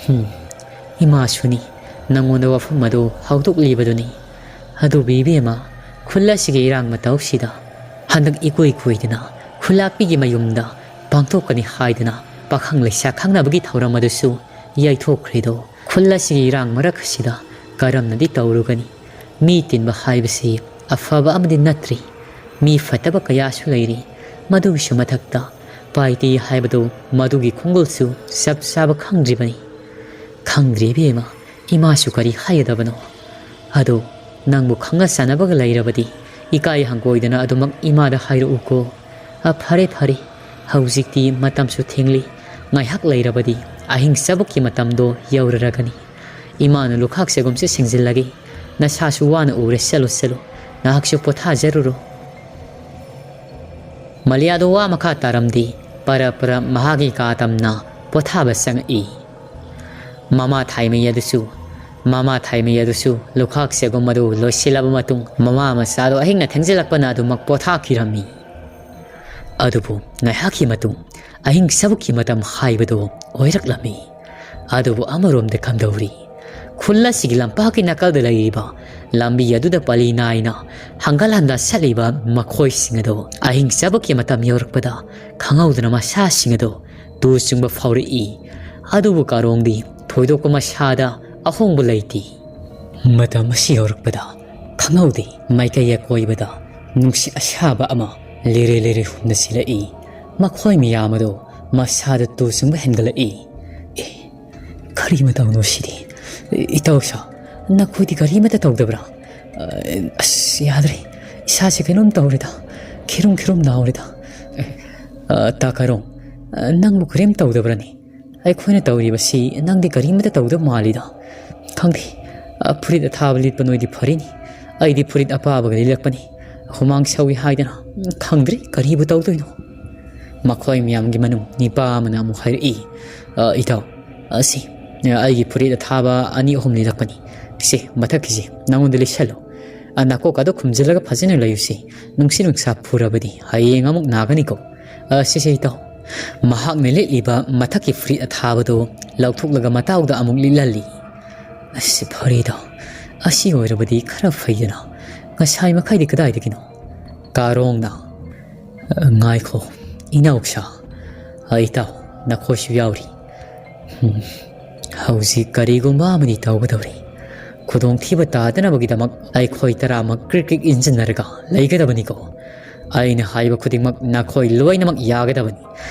"ꯍꯨꯝ, ꯏꯃꯥꯁꯨꯅꯤ ꯅꯪꯉꯣꯟꯗ ꯋꯥꯐꯝ ꯑꯗꯨ ꯍꯧꯗꯣꯛꯂꯤꯕꯗꯨꯅꯤ꯫ ꯑꯗꯨꯕꯨ ꯏꯕꯦꯝꯃ, ꯈꯨꯜ ꯑꯁꯤꯒꯤ ꯏꯔꯥꯡ ꯃꯇꯧꯁꯤꯗ ꯍꯟꯗꯛ ꯏꯀꯨꯏ ꯀꯨꯏꯗꯅ ꯈꯨꯜꯂꯥꯛꯄꯤꯒꯤ ꯃꯌꯨꯝꯗ ꯄꯥꯡꯊꯣꯛꯀꯅꯤ ꯍꯥꯏꯗꯅ ꯄꯥꯈꯪ ꯂꯩꯁꯥ ꯈꯪꯅꯕꯒꯤ ꯊꯧꯔꯝ ꯑꯗꯨꯁꯨ ꯌꯩꯊꯣꯛꯈ꯭ꯔꯦꯗꯣ꯫ ꯈꯨꯜ ꯑꯁꯤꯒꯤ ꯏꯔꯥꯡ ꯃꯔꯛ ꯑꯁꯤꯗ ꯀꯔꯝꯅꯗꯤ ꯇꯧꯔꯨꯒꯅꯤ? ꯃꯤ ꯇꯤꯟꯕ ꯍꯥꯏꯕꯁꯤ ꯑꯐꯕ ꯑꯃꯗꯤ ꯅꯠꯇ꯭ꯔꯤ꯫ ꯃꯤ ꯐꯠꯇꯕ ꯀꯌꯥꯁꯨ ꯂꯩꯔꯤ꯫ ꯃꯗꯨꯒꯤꯁꯨ ꯃꯊꯛꯇ ꯄꯥꯏꯇꯤ ꯍꯥꯏꯕꯗꯨ ꯃꯗꯨꯒꯤ ꯈꯣꯡꯒꯨꯜꯁꯨ ꯆꯞ ꯆꯥꯕ ꯈꯪꯗ꯭ꯔꯤꯕꯅꯤ꯫" "ꯈꯪꯗ꯭ꯔꯦ ꯏꯕꯦꯝꯃ, ꯏꯃꯥꯁꯨ ꯀꯔꯤ ꯍꯥꯏꯒꯗꯕꯅꯣ꯫ ꯑꯗꯣ ꯅꯪꯕꯨ ꯈꯪꯅ ꯆꯥꯟꯅꯕꯒ ꯂꯩꯔꯕꯗꯤ ꯏꯀꯥꯏ ꯍꯪꯒꯣꯏꯗꯅ ꯑꯗꯨꯃꯛ ꯏꯃꯥꯗ ꯍꯥꯏꯔꯛꯎꯀꯣ꯫" "ꯑ, ꯐꯔꯦ ꯐꯔꯦ, ꯍꯧꯖꯤꯛꯇꯤ ꯃꯇꯝꯁꯨ ꯊꯦꯡꯂꯤ꯫ ꯉꯥꯏꯍꯥꯛ ꯂꯩꯔꯕꯗꯤ ꯑꯍꯤꯡ ꯆꯥꯕꯨꯛꯀꯤ ꯃꯇꯝꯗꯣ ꯌꯧꯔꯔꯒꯅꯤ꯫ ꯏꯃꯥꯅ ꯂꯨꯈꯥꯛ ꯆꯒꯨꯝꯁꯦ ꯁꯦꯡꯖꯤꯜꯂꯒꯦ꯫ ꯅꯁꯥꯁꯨ ꯋꯥꯅ ꯎꯔꯦ, ꯆꯠꯂꯣ ꯆꯠꯂꯣ, ꯉꯥꯏꯍꯥꯛꯁꯨ ꯄꯣꯊꯥꯖꯔꯨꯔꯣ꯫" ꯃꯥꯂꯤꯌꯥꯗꯣ ꯋꯥ ꯃꯈꯥ ꯇꯥꯔꯝꯗꯦ꯫ ꯄꯔꯞ ꯄꯔꯞ ꯃꯍꯥꯛꯀꯤ ꯀꯥ ꯇꯝꯅ ꯄꯣꯊꯥꯕ ꯆꯪꯉꯛꯏ꯫ ꯃꯃꯥ ꯊꯥꯏꯃꯩ ꯑꯗꯨꯁꯨ, ꯃꯃꯥ ꯊꯥꯏꯃꯩ ꯑꯗꯨꯁꯨ ꯂꯨꯈꯥꯛ ꯆꯒꯨꯝ ꯑꯗꯨ ꯂꯣꯏꯁꯤꯜꯂꯕ ꯃꯇꯨꯡ ꯃꯃꯥ ꯃꯆꯥꯗꯣ ꯑꯍꯤꯡꯅ ꯊꯦꯡꯖꯤꯜꯂꯛꯄꯅ ꯑꯗꯨꯃꯛ ꯄꯣꯊꯥꯈꯤꯔꯝꯃꯤ꯫ ꯑꯗꯨꯕꯨ ꯉꯥꯏꯍꯥꯛꯀꯤ ꯃꯇꯨꯡ ꯑꯍꯤꯡ ꯆꯥꯕꯨꯛꯀꯤ ꯃꯇꯝ ꯍꯥꯏꯕꯗꯨ ꯑꯣꯏꯔꯛꯂꯝꯃꯤ꯫ ꯑꯗꯨꯕꯨ ꯑꯃꯔꯣꯝꯗ ꯀꯝꯗꯧꯔꯤ? ꯈꯨꯜ ꯑꯁꯤꯒꯤ ꯂꯝꯄꯥꯛꯀꯤ ꯅꯥꯀꯜꯗ ꯂꯩꯔꯤꯕ ꯂꯝꯕꯤ ꯑꯗꯨꯗ ꯄꯂꯤ ꯅꯥꯏꯅ ꯍꯪꯒꯠ ꯍꯟꯗ ꯆꯠꯂꯤꯕ ꯃꯈꯣꯏꯁꯤꯡ ꯑꯗꯨ ꯑꯍꯤꯡ ꯆꯥꯕꯨꯛꯀꯤ ꯃꯇꯝ ꯌꯧꯔꯛꯄꯗ ꯈꯪꯍꯧꯗꯅ ꯃꯁꯥꯁꯤꯡ ꯑꯗꯨ ꯇꯨ ꯆꯨꯡꯕ ꯐꯥꯎꯔꯛꯏ꯫ ꯑꯗꯨꯕꯨ ꯀꯥꯔꯣꯡꯗꯤ ꯊꯣꯏꯗꯣꯛꯄ ꯃꯁꯥꯗ ꯑꯍꯣꯡꯕ ꯂꯩꯇꯦ꯫ ꯃꯇꯝ ꯑꯁꯤ ꯌꯧꯔꯛꯄꯗ ꯈꯪꯍꯧꯗꯦ, ꯃꯥꯏꯀꯩ ꯑꯀꯣꯏꯕꯗ ꯅꯨꯡꯁꯤꯠ ꯑꯁꯥꯕ ꯑꯃ ꯂꯤꯔꯦ ꯂꯤꯔꯦ ꯍꯨꯝꯅ ꯁꯤꯜꯂꯛꯏ꯫ ꯃꯈꯣꯏ ꯃꯤꯌꯥꯝ ꯑꯗꯨ ꯃꯁꯥꯗ ꯇꯨ ꯆꯨꯡꯕ ꯍꯦꯟꯒꯠꯂꯛꯏ꯫ "ꯑꯦ, ꯀꯔꯤ ꯃꯇꯧꯅꯣ ꯁꯤꯗꯤ? ꯏꯇꯥꯎꯁꯥ, "ꯅꯈꯣꯏꯗꯤ ꯀꯔꯤꯃꯠꯇ ꯇꯧꯗꯕ꯭ꯔꯥ?" "ꯑ, ꯑꯁ, ꯌꯥꯗ꯭ꯔꯦ꯫ ꯏꯁꯥꯁꯦ ꯀꯩꯅꯣꯝ ꯇꯧꯔꯦꯗ꯫ ꯈꯤꯔꯨꯝ ꯈꯤꯔꯨꯝ ꯂꯥꯎꯔꯦꯗ꯫" "ꯑꯦ, ꯑ, ꯇꯥ ꯀꯥꯔꯣꯡ, ꯑ, ꯅꯪꯕꯨ ꯀꯔꯤꯝ ꯇꯧꯗꯕ꯭ꯔꯅꯦ? ꯑꯩꯈꯣꯏꯅ ꯇꯧꯔꯤꯕꯁꯤ ꯅꯪꯗꯤ ꯀꯔꯤꯃꯠꯇ ꯇꯧꯗꯕ ꯃꯥꯜꯂꯤꯗ꯫ ꯈꯪꯗꯦ, ꯑ, ꯐꯨꯔꯤꯠ ꯑꯊꯥꯕ ꯂꯤꯠꯄ ꯅꯣꯏꯗꯤ ꯐꯔꯤꯅꯤ꯫ ꯑꯩꯗꯤ ꯐꯨꯔꯤꯠ ꯑꯄꯥꯕꯒ ꯂꯤꯠꯂꯛꯄꯅꯤ꯫ ꯍꯨꯃꯥꯡ ꯁꯧꯏ ꯍꯥꯏꯗꯅ꯫ ꯈꯪꯗ꯭ꯔꯦ ꯀꯔꯤꯕꯨ ꯇꯧꯗꯣꯏꯅꯣ꯫" ꯃꯈꯣꯏ ꯃꯌꯥꯝꯒꯤ ꯃꯅꯨꯡ ꯅꯤꯄꯥ ꯑꯃꯅ ꯑꯃꯨꯛ ꯍꯥꯏꯔꯛꯏ, "ꯑ, ꯏꯇꯥꯎ, ꯑꯁꯤ, ꯑ, ꯑꯩꯒꯤ ꯐꯨꯔꯤꯠ ꯑꯊꯥꯕ ꯑꯅꯤ ꯑꯍꯨꯝ ꯂꯤꯠꯂꯛꯄꯅꯤ꯫ ꯁꯦ, ꯃꯊꯛꯀꯤꯁꯦ ꯅꯉꯣꯟꯗ ꯂꯤꯠꯁꯜꯂꯣ꯫ ꯑ, ꯅꯥꯀꯣꯛ ꯑꯗꯨ ꯈꯨꯝꯖꯤꯜꯂꯒ ꯐꯖꯅ ꯂꯩꯌꯨꯁꯦ꯫ ꯅꯨꯡꯁꯤꯠ ꯅꯨꯡꯁꯥ ꯐꯨꯔꯕꯗꯤ ꯍꯌꯦꯡ ꯑꯃꯨꯛ ꯅꯥꯒꯅꯤꯀꯣ꯫ ꯑ, ꯁꯤꯁꯦ ꯏꯇꯥꯎ꯫" ꯃꯍꯥꯛꯅ ꯂꯤꯠꯂꯤꯕ ꯃꯊꯛꯀꯤ ꯐꯨꯔꯤꯠ ꯑꯊꯥꯕꯗꯨ ꯂꯧꯊꯣꯛꯂꯒ ꯃꯇꯥꯎꯗ ꯑꯃꯨꯛ ꯂꯤꯠꯍꯜꯂꯤ꯫ "ꯑꯁ, ꯐꯔꯦꯗ꯫ ꯑꯁꯤ ꯑꯣꯏꯔꯕꯗꯤ ꯈꯔ ꯐꯩꯗꯅ꯫ ꯉꯁꯥꯏ ꯃꯈꯩꯗꯤ ꯀꯗꯥꯏꯗꯒꯤꯅꯣ?" ꯀꯥꯔꯣꯡꯅ, "ꯉꯥꯏꯈꯣ, ꯏꯅꯥꯎꯁꯥ, ꯏꯇꯥꯎ, ꯅꯈꯣꯏꯁꯨ ꯌꯥꯎꯔꯤ꯫ ꯍꯝ, ꯍꯧꯖꯤꯛ ꯀꯔꯤꯒꯨꯝꯕ ꯑꯃꯗꯤ ꯇꯧꯒꯗꯧꯔꯤ꯫ ꯈꯨꯗꯣꯡꯊꯤꯕ ꯇꯥꯗꯅꯕꯒꯤꯗꯃꯛ ꯑꯩꯈꯣꯏ ꯇꯔꯥꯃꯛ ꯀ꯭ꯔꯤꯛ ꯀ꯭ꯔꯤꯛ ꯏꯟꯁꯤꯟꯅꯔꯒ ꯂꯩꯒꯗꯕꯅꯤꯀꯣ꯫ ꯑꯩꯅ ꯍꯥꯏꯕ ꯈꯨꯗꯤꯡꯃꯛ ꯅꯈꯣꯏ ꯂꯣꯏꯅꯃꯛ ꯌꯥꯒꯗꯕꯅꯤ꯫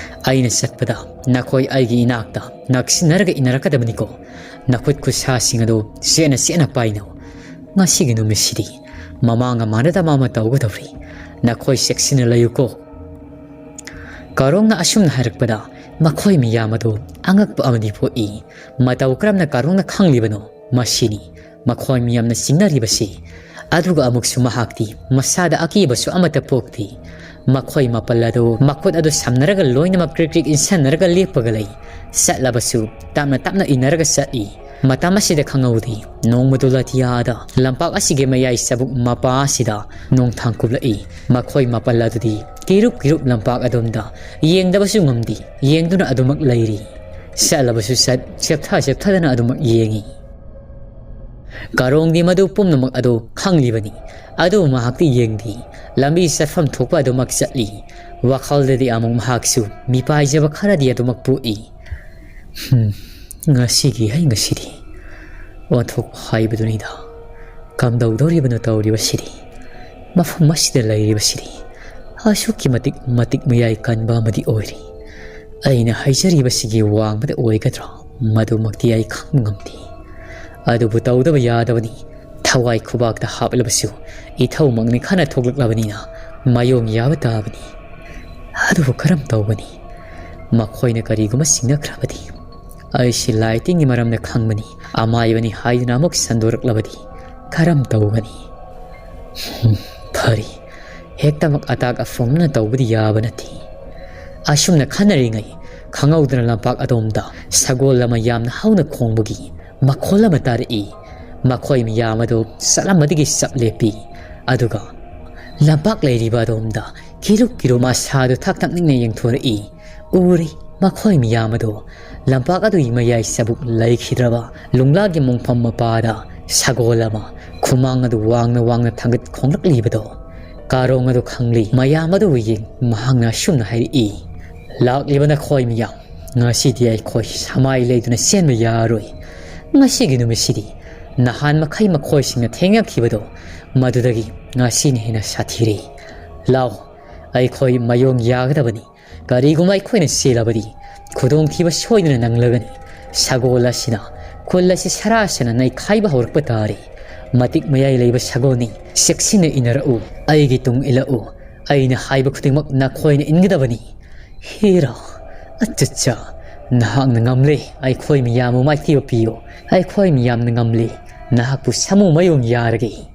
ꯑꯩꯅ ꯆꯠꯄꯗ ꯅꯈꯣꯏ ꯑꯩꯒꯤ ꯏꯅꯥꯛꯇ ꯅꯛꯁꯤꯟꯅꯔꯒ ꯏꯟꯅꯔꯛꯀꯗꯕꯅꯤꯀꯣ꯫ ꯅꯈꯨꯠ ꯈꯨꯠꯁꯥꯁꯤꯡ ꯑꯗꯨ ꯆꯦꯠꯅ ꯆꯦꯠꯅ ꯄꯥꯏꯅꯧ꯫ ꯉꯁꯤꯒꯤ ꯅꯨꯃꯤꯠꯁꯤꯗꯤ ꯃꯃꯥꯡꯒ ꯃꯥꯟꯅꯗꯕ ꯑꯃ ꯇꯧꯒꯗꯧꯔꯤ꯫ ꯅꯈꯣꯏ ꯆꯦꯛꯁꯤꯟꯅ ꯂꯩꯌꯨꯀꯣ꯫" ꯀꯥꯔꯣꯡꯅ ꯑꯁꯨꯝꯅ ꯍꯥꯏꯔꯛꯄꯗ ꯃꯈꯣꯏ ꯃꯤꯌꯥꯝ ꯑꯗꯨ ꯑꯉꯛꯄ ꯑꯃꯗꯤ ꯄꯣꯛꯏ꯫ ꯃꯇꯧ ꯀꯔꯝꯅ ꯀꯥꯔꯣꯡꯅ ꯈꯪꯂꯤꯕꯅꯣ? ꯃꯁꯤꯅꯤ ꯃꯈꯣꯏ ꯃꯤꯌꯥꯝꯅ ꯆꯤꯡꯅꯔꯤꯕꯁꯤ꯫ ꯑꯗꯨꯒ ꯑꯃꯨꯛꯁꯨ ꯃꯍꯥꯛꯇꯤ ꯃꯁꯥꯗ ꯑꯀꯤꯕꯁꯨ ꯑꯃꯠꯇ ꯄꯣꯛꯇꯦ꯫ ꯃꯈꯣꯏ ꯃꯥꯄꯜ ꯑꯗꯨ ꯃꯈꯨꯠ ꯑꯗꯨ ꯁꯝꯅꯔꯒ ꯂꯣꯏꯅꯃꯛ ꯀ꯭ꯔꯤꯛ ꯀ꯭ꯔꯤꯛ ꯏꯟꯁꯟꯅꯔꯒ ꯂꯦꯞꯄꯒ ꯂꯩ꯫ ꯆꯠꯂꯕꯁꯨ ꯇꯞꯅ ꯇꯞꯅ ꯏꯟꯅꯔꯒ ꯆꯠꯂꯤ꯫ ꯃꯇꯝ ꯑꯁꯤꯗ ꯈꯪꯍꯧꯗꯦ, ꯅꯣꯡꯃꯗꯨ ꯂꯥꯇꯤꯌꯥꯗ ꯂꯝꯄꯥꯛ ꯑꯁꯤꯒꯤ ꯃꯌꯥꯏ ꯆꯕꯨꯛ ꯃꯄꯥ ꯑꯁꯤꯗ ꯅꯣꯡꯊꯥꯡ ꯀꯨꯞꯂꯛꯏ꯫ ꯃꯈꯣꯏ ꯃꯥꯄꯜ ꯑꯗꯨꯗꯤ ꯀꯤꯔꯨꯞ ꯀꯤꯔꯨꯞ ꯂꯝꯄꯥꯛ ꯑꯗꯣꯝꯗ ꯌꯦꯡꯗꯕꯁꯨ ꯉꯝꯗꯦ, ꯌꯦꯡꯗꯨꯅ ꯑꯗꯨꯃꯛ ꯂꯩꯔꯤ꯫ ꯆꯠꯂꯕꯁꯨ ꯆꯠ, ꯆꯦꯞꯊ ꯆꯦꯞꯊꯗꯅ ꯑꯗꯨꯃꯛ ꯌꯦꯡꯉꯤ꯫ ꯀꯥꯔꯣꯡꯗꯤ ꯃꯗꯨ ꯄꯨꯝꯅꯃꯛ ꯑꯗꯨ ꯈꯪꯂꯤꯕꯅꯤ꯫ ꯑꯗꯨꯕꯨ ꯃꯍꯥꯛꯇꯤ ꯌꯦꯡꯗꯦ꯫ ꯂꯝꯕꯤ ꯆꯠꯐꯝ ꯊꯣꯛꯄ ꯑꯗꯨꯃꯛ ꯆꯠꯂꯤ꯫ ꯋꯥꯈꯜꯗꯗꯤ ꯑꯃꯨꯛ ꯃꯍꯥꯛꯁꯨ ꯃꯤꯄꯥꯏꯖꯕ ꯈꯔꯗꯤ ꯑꯗꯨꯃꯛ ꯄꯣꯛꯏ꯫ "ꯍꯝ, ꯉꯁꯤꯒꯤ ꯍꯩ ꯉꯁꯤꯗꯤ ꯑꯣꯟꯊꯣꯛꯄ ꯍꯥꯏꯕꯗꯨꯅꯤꯗ꯫ ꯀꯝꯗꯧꯗꯧꯔꯤꯕꯅꯣ ꯇꯧꯔꯤꯕꯁꯤꯗꯤ? ꯃꯐꯝ ꯑꯁꯤꯗ ꯂꯩꯔꯤꯕꯁꯤꯗꯤ ꯑꯁꯨꯛꯀꯤ ꯃꯇꯤꯛ ꯃꯇꯤꯛ ꯃꯌꯥꯏ ꯀꯟꯕ ꯑꯃꯗꯤ ꯑꯣꯏꯔꯤ꯫ ꯑꯩꯅ ꯍꯥꯏꯖꯔꯤꯕꯁꯤꯒꯤ ꯋꯥꯡꯃꯗ ꯑꯣꯏꯒꯗ꯭ꯔꯥ? ꯃꯗꯨꯃꯛꯇꯤ ꯑꯩ ꯈꯪꯕ ꯉꯝꯗꯦ꯫ ꯑꯗꯨꯕꯨ ꯇꯧꯗꯕ ꯌꯥꯗꯕꯅꯤ꯫ ꯊꯋꯥꯏ ꯈꯨꯕꯥꯛꯇ ꯍꯥꯞꯂꯕꯁꯨ ꯏꯊꯧꯃꯛꯅꯤ ꯈꯟꯅ ꯊꯣꯛꯂꯛꯂꯕꯅꯤꯅ ꯃꯥꯌꯣꯡ ꯌꯥꯕ ꯇꯥꯕꯅꯤ꯫ ꯑꯗꯨꯕꯨ ꯀꯔꯝ ꯇꯧꯒꯅꯤ? ꯃꯈꯣꯏꯅ ꯀꯔꯤꯒꯨꯝꯕ ꯁꯤꯡꯅꯈ꯭ꯔꯕꯗꯤ? ꯑꯩꯁꯤ ꯂꯥꯏ ꯇꯤꯟꯒꯤ ꯃꯔꯝꯗ ꯈꯪꯕꯅꯤ, ꯑꯃꯥꯏꯕꯅꯤ ꯍꯥꯏꯗꯨꯅ ꯑꯃꯨꯛ ꯁꯟꯗꯣꯔꯛꯂꯕꯗꯤ ꯀꯔꯝ ꯇꯧꯒꯅꯤ? ꯍꯨꯝ, ꯐꯔꯦ, ꯍꯦꯛꯇꯃꯛ ꯑꯇꯥꯛ ꯑꯐꯣꯡꯅ ꯇꯧꯕꯗꯤ ꯌꯥꯕ ꯅꯠꯇꯦ꯫ ꯑꯁꯨꯝꯅ ꯈꯟꯅꯔꯤꯉꯩ ꯈꯪꯍꯧꯗꯅ ꯂꯝꯄꯥꯛ ꯑꯗꯣꯝꯗ ꯁꯒꯣꯜ ꯑꯃ ꯌꯥꯝꯅ ꯍꯧꯅ ꯈꯣꯡꯕꯒꯤ ꯃꯈꯣꯜ ꯑꯃ ꯇꯥꯔꯛꯏ꯫ ꯃꯈꯣꯏ ꯃꯤꯌꯥꯝ ꯑꯗꯨ ꯆꯠꯂꯝꯕꯗꯒꯤ ꯆꯞ ꯂꯦꯞꯄꯤ꯫ ꯑꯗꯨꯒ ꯂꯝꯄꯥꯛ ꯂꯩꯔꯤꯕ ꯑꯗꯣꯝꯗ ꯀꯤꯔꯨꯛ ꯀꯤꯔꯨ ꯃꯁꯥꯗꯨ ꯊꯛ ꯊꯛ ꯅꯤꯛꯅ ꯌꯦꯡꯊꯣꯔꯛꯏ꯫ ꯎꯔꯤ, ꯃꯈꯣꯏ ꯃꯤꯌꯥꯝ ꯑꯗꯨ ꯂꯝꯄꯥꯛ ꯑꯗꯨꯒꯤ ꯃꯌꯥꯏ ꯆꯕꯨꯛ ꯂꯩꯈꯤꯗ꯭ꯔꯕ ꯂꯨꯡꯂꯥꯒꯤ ꯃꯣꯡꯐꯝ ꯃꯄꯥꯗ ꯁꯒꯣꯜ ꯑꯃ ꯈꯨꯃꯥꯡ ꯑꯗꯨ ꯋꯥꯡꯅ ꯋꯥꯡꯅ ꯊꯥꯡꯒꯠ ꯈꯣꯡꯂꯛꯂꯤꯕꯗꯣ ꯀꯥꯔꯣꯡ ꯑꯗꯨ ꯈꯪꯂꯤ꯫ ꯃꯌꯥꯝ ꯑꯗꯨꯕꯨ ꯌꯦꯡ ꯃꯍꯥꯛꯅ ꯑꯁꯨꯝꯅ ꯍꯥꯏꯔꯛꯏ, "ꯂꯥꯛꯂꯤꯕ ꯅꯈꯣꯏ ꯃꯤꯌꯥꯝ, ꯉꯁꯤꯗꯤ ꯑꯩꯈꯣꯏ ꯁꯃꯥꯏ ꯂꯩꯗꯨꯅ ꯆꯦꯟꯕ ꯌꯥꯔꯣꯏ꯫ ꯉꯁꯤꯒꯤ ꯅꯨꯃꯤꯠꯁꯤꯗꯤ ꯅꯍꯥꯟ ꯃꯈꯩ ꯃꯈꯣꯏꯁꯤꯡꯅ ꯊꯦꯡꯅꯈꯤꯕꯗꯣ ꯃꯗꯨꯗꯒꯤ ꯉꯁꯤꯅ ꯍꯦꯟꯅ ꯁꯥꯊꯤꯔꯦ꯫ ꯂꯥꯎ, ꯑꯩꯈꯣꯏ ꯃꯥꯌꯣꯡ ꯌꯥꯒꯗꯕꯅꯤ꯫ ꯀꯔꯤꯒꯨꯝꯕ ꯑꯩꯈꯣꯏꯅ ꯆꯦꯜꯂꯕꯗꯤ ꯈꯨꯗꯣꯡꯊꯤꯕ ꯁꯣꯏꯗꯅ ꯅꯪꯂꯒꯅꯤ꯫ ꯁꯒꯣꯜ ꯑꯁꯤꯅ ꯈꯨꯜ ꯑꯁꯤ ꯁꯔꯥꯁꯅ ꯅꯩꯈꯥꯏꯕ ꯍꯧꯔꯛꯄ ꯇꯥꯔꯦ꯫ ꯃꯇꯤꯛ ꯃꯌꯥꯏ ꯂꯩꯕ ꯁꯒꯣꯜꯅꯤ, ꯆꯦꯛꯁꯤꯟꯅ ꯏꯟꯅꯔꯛꯎ꯫ ꯑꯩꯒꯤ ꯇꯨꯡ ꯏꯜꯂꯛꯎ꯫ ꯑꯩꯅ ꯍꯥꯏꯕ ꯈꯨꯗꯤꯡꯃꯛ ꯅꯈꯣꯏꯅ ꯏꯟꯒꯗꯕꯅꯤ꯫" "ꯍꯦꯔꯥ, ꯑꯠꯆꯥ, ꯅꯍꯥꯛꯅ ꯉꯝꯂꯦ꯫ ꯑꯩꯈꯣꯏ ꯃꯤꯌꯥꯝꯕꯨ ꯃꯥꯏꯊꯤꯕ ꯄꯤꯌꯨ꯫ ꯑꯩꯈꯣꯏ ꯃꯤꯌꯥꯝꯅ ꯉꯝꯂꯦ꯫ ꯅꯍꯥꯛꯄꯨ ꯁꯥꯃꯨ ꯃꯥꯌꯣꯡ ꯌꯥꯔꯒꯦ꯫"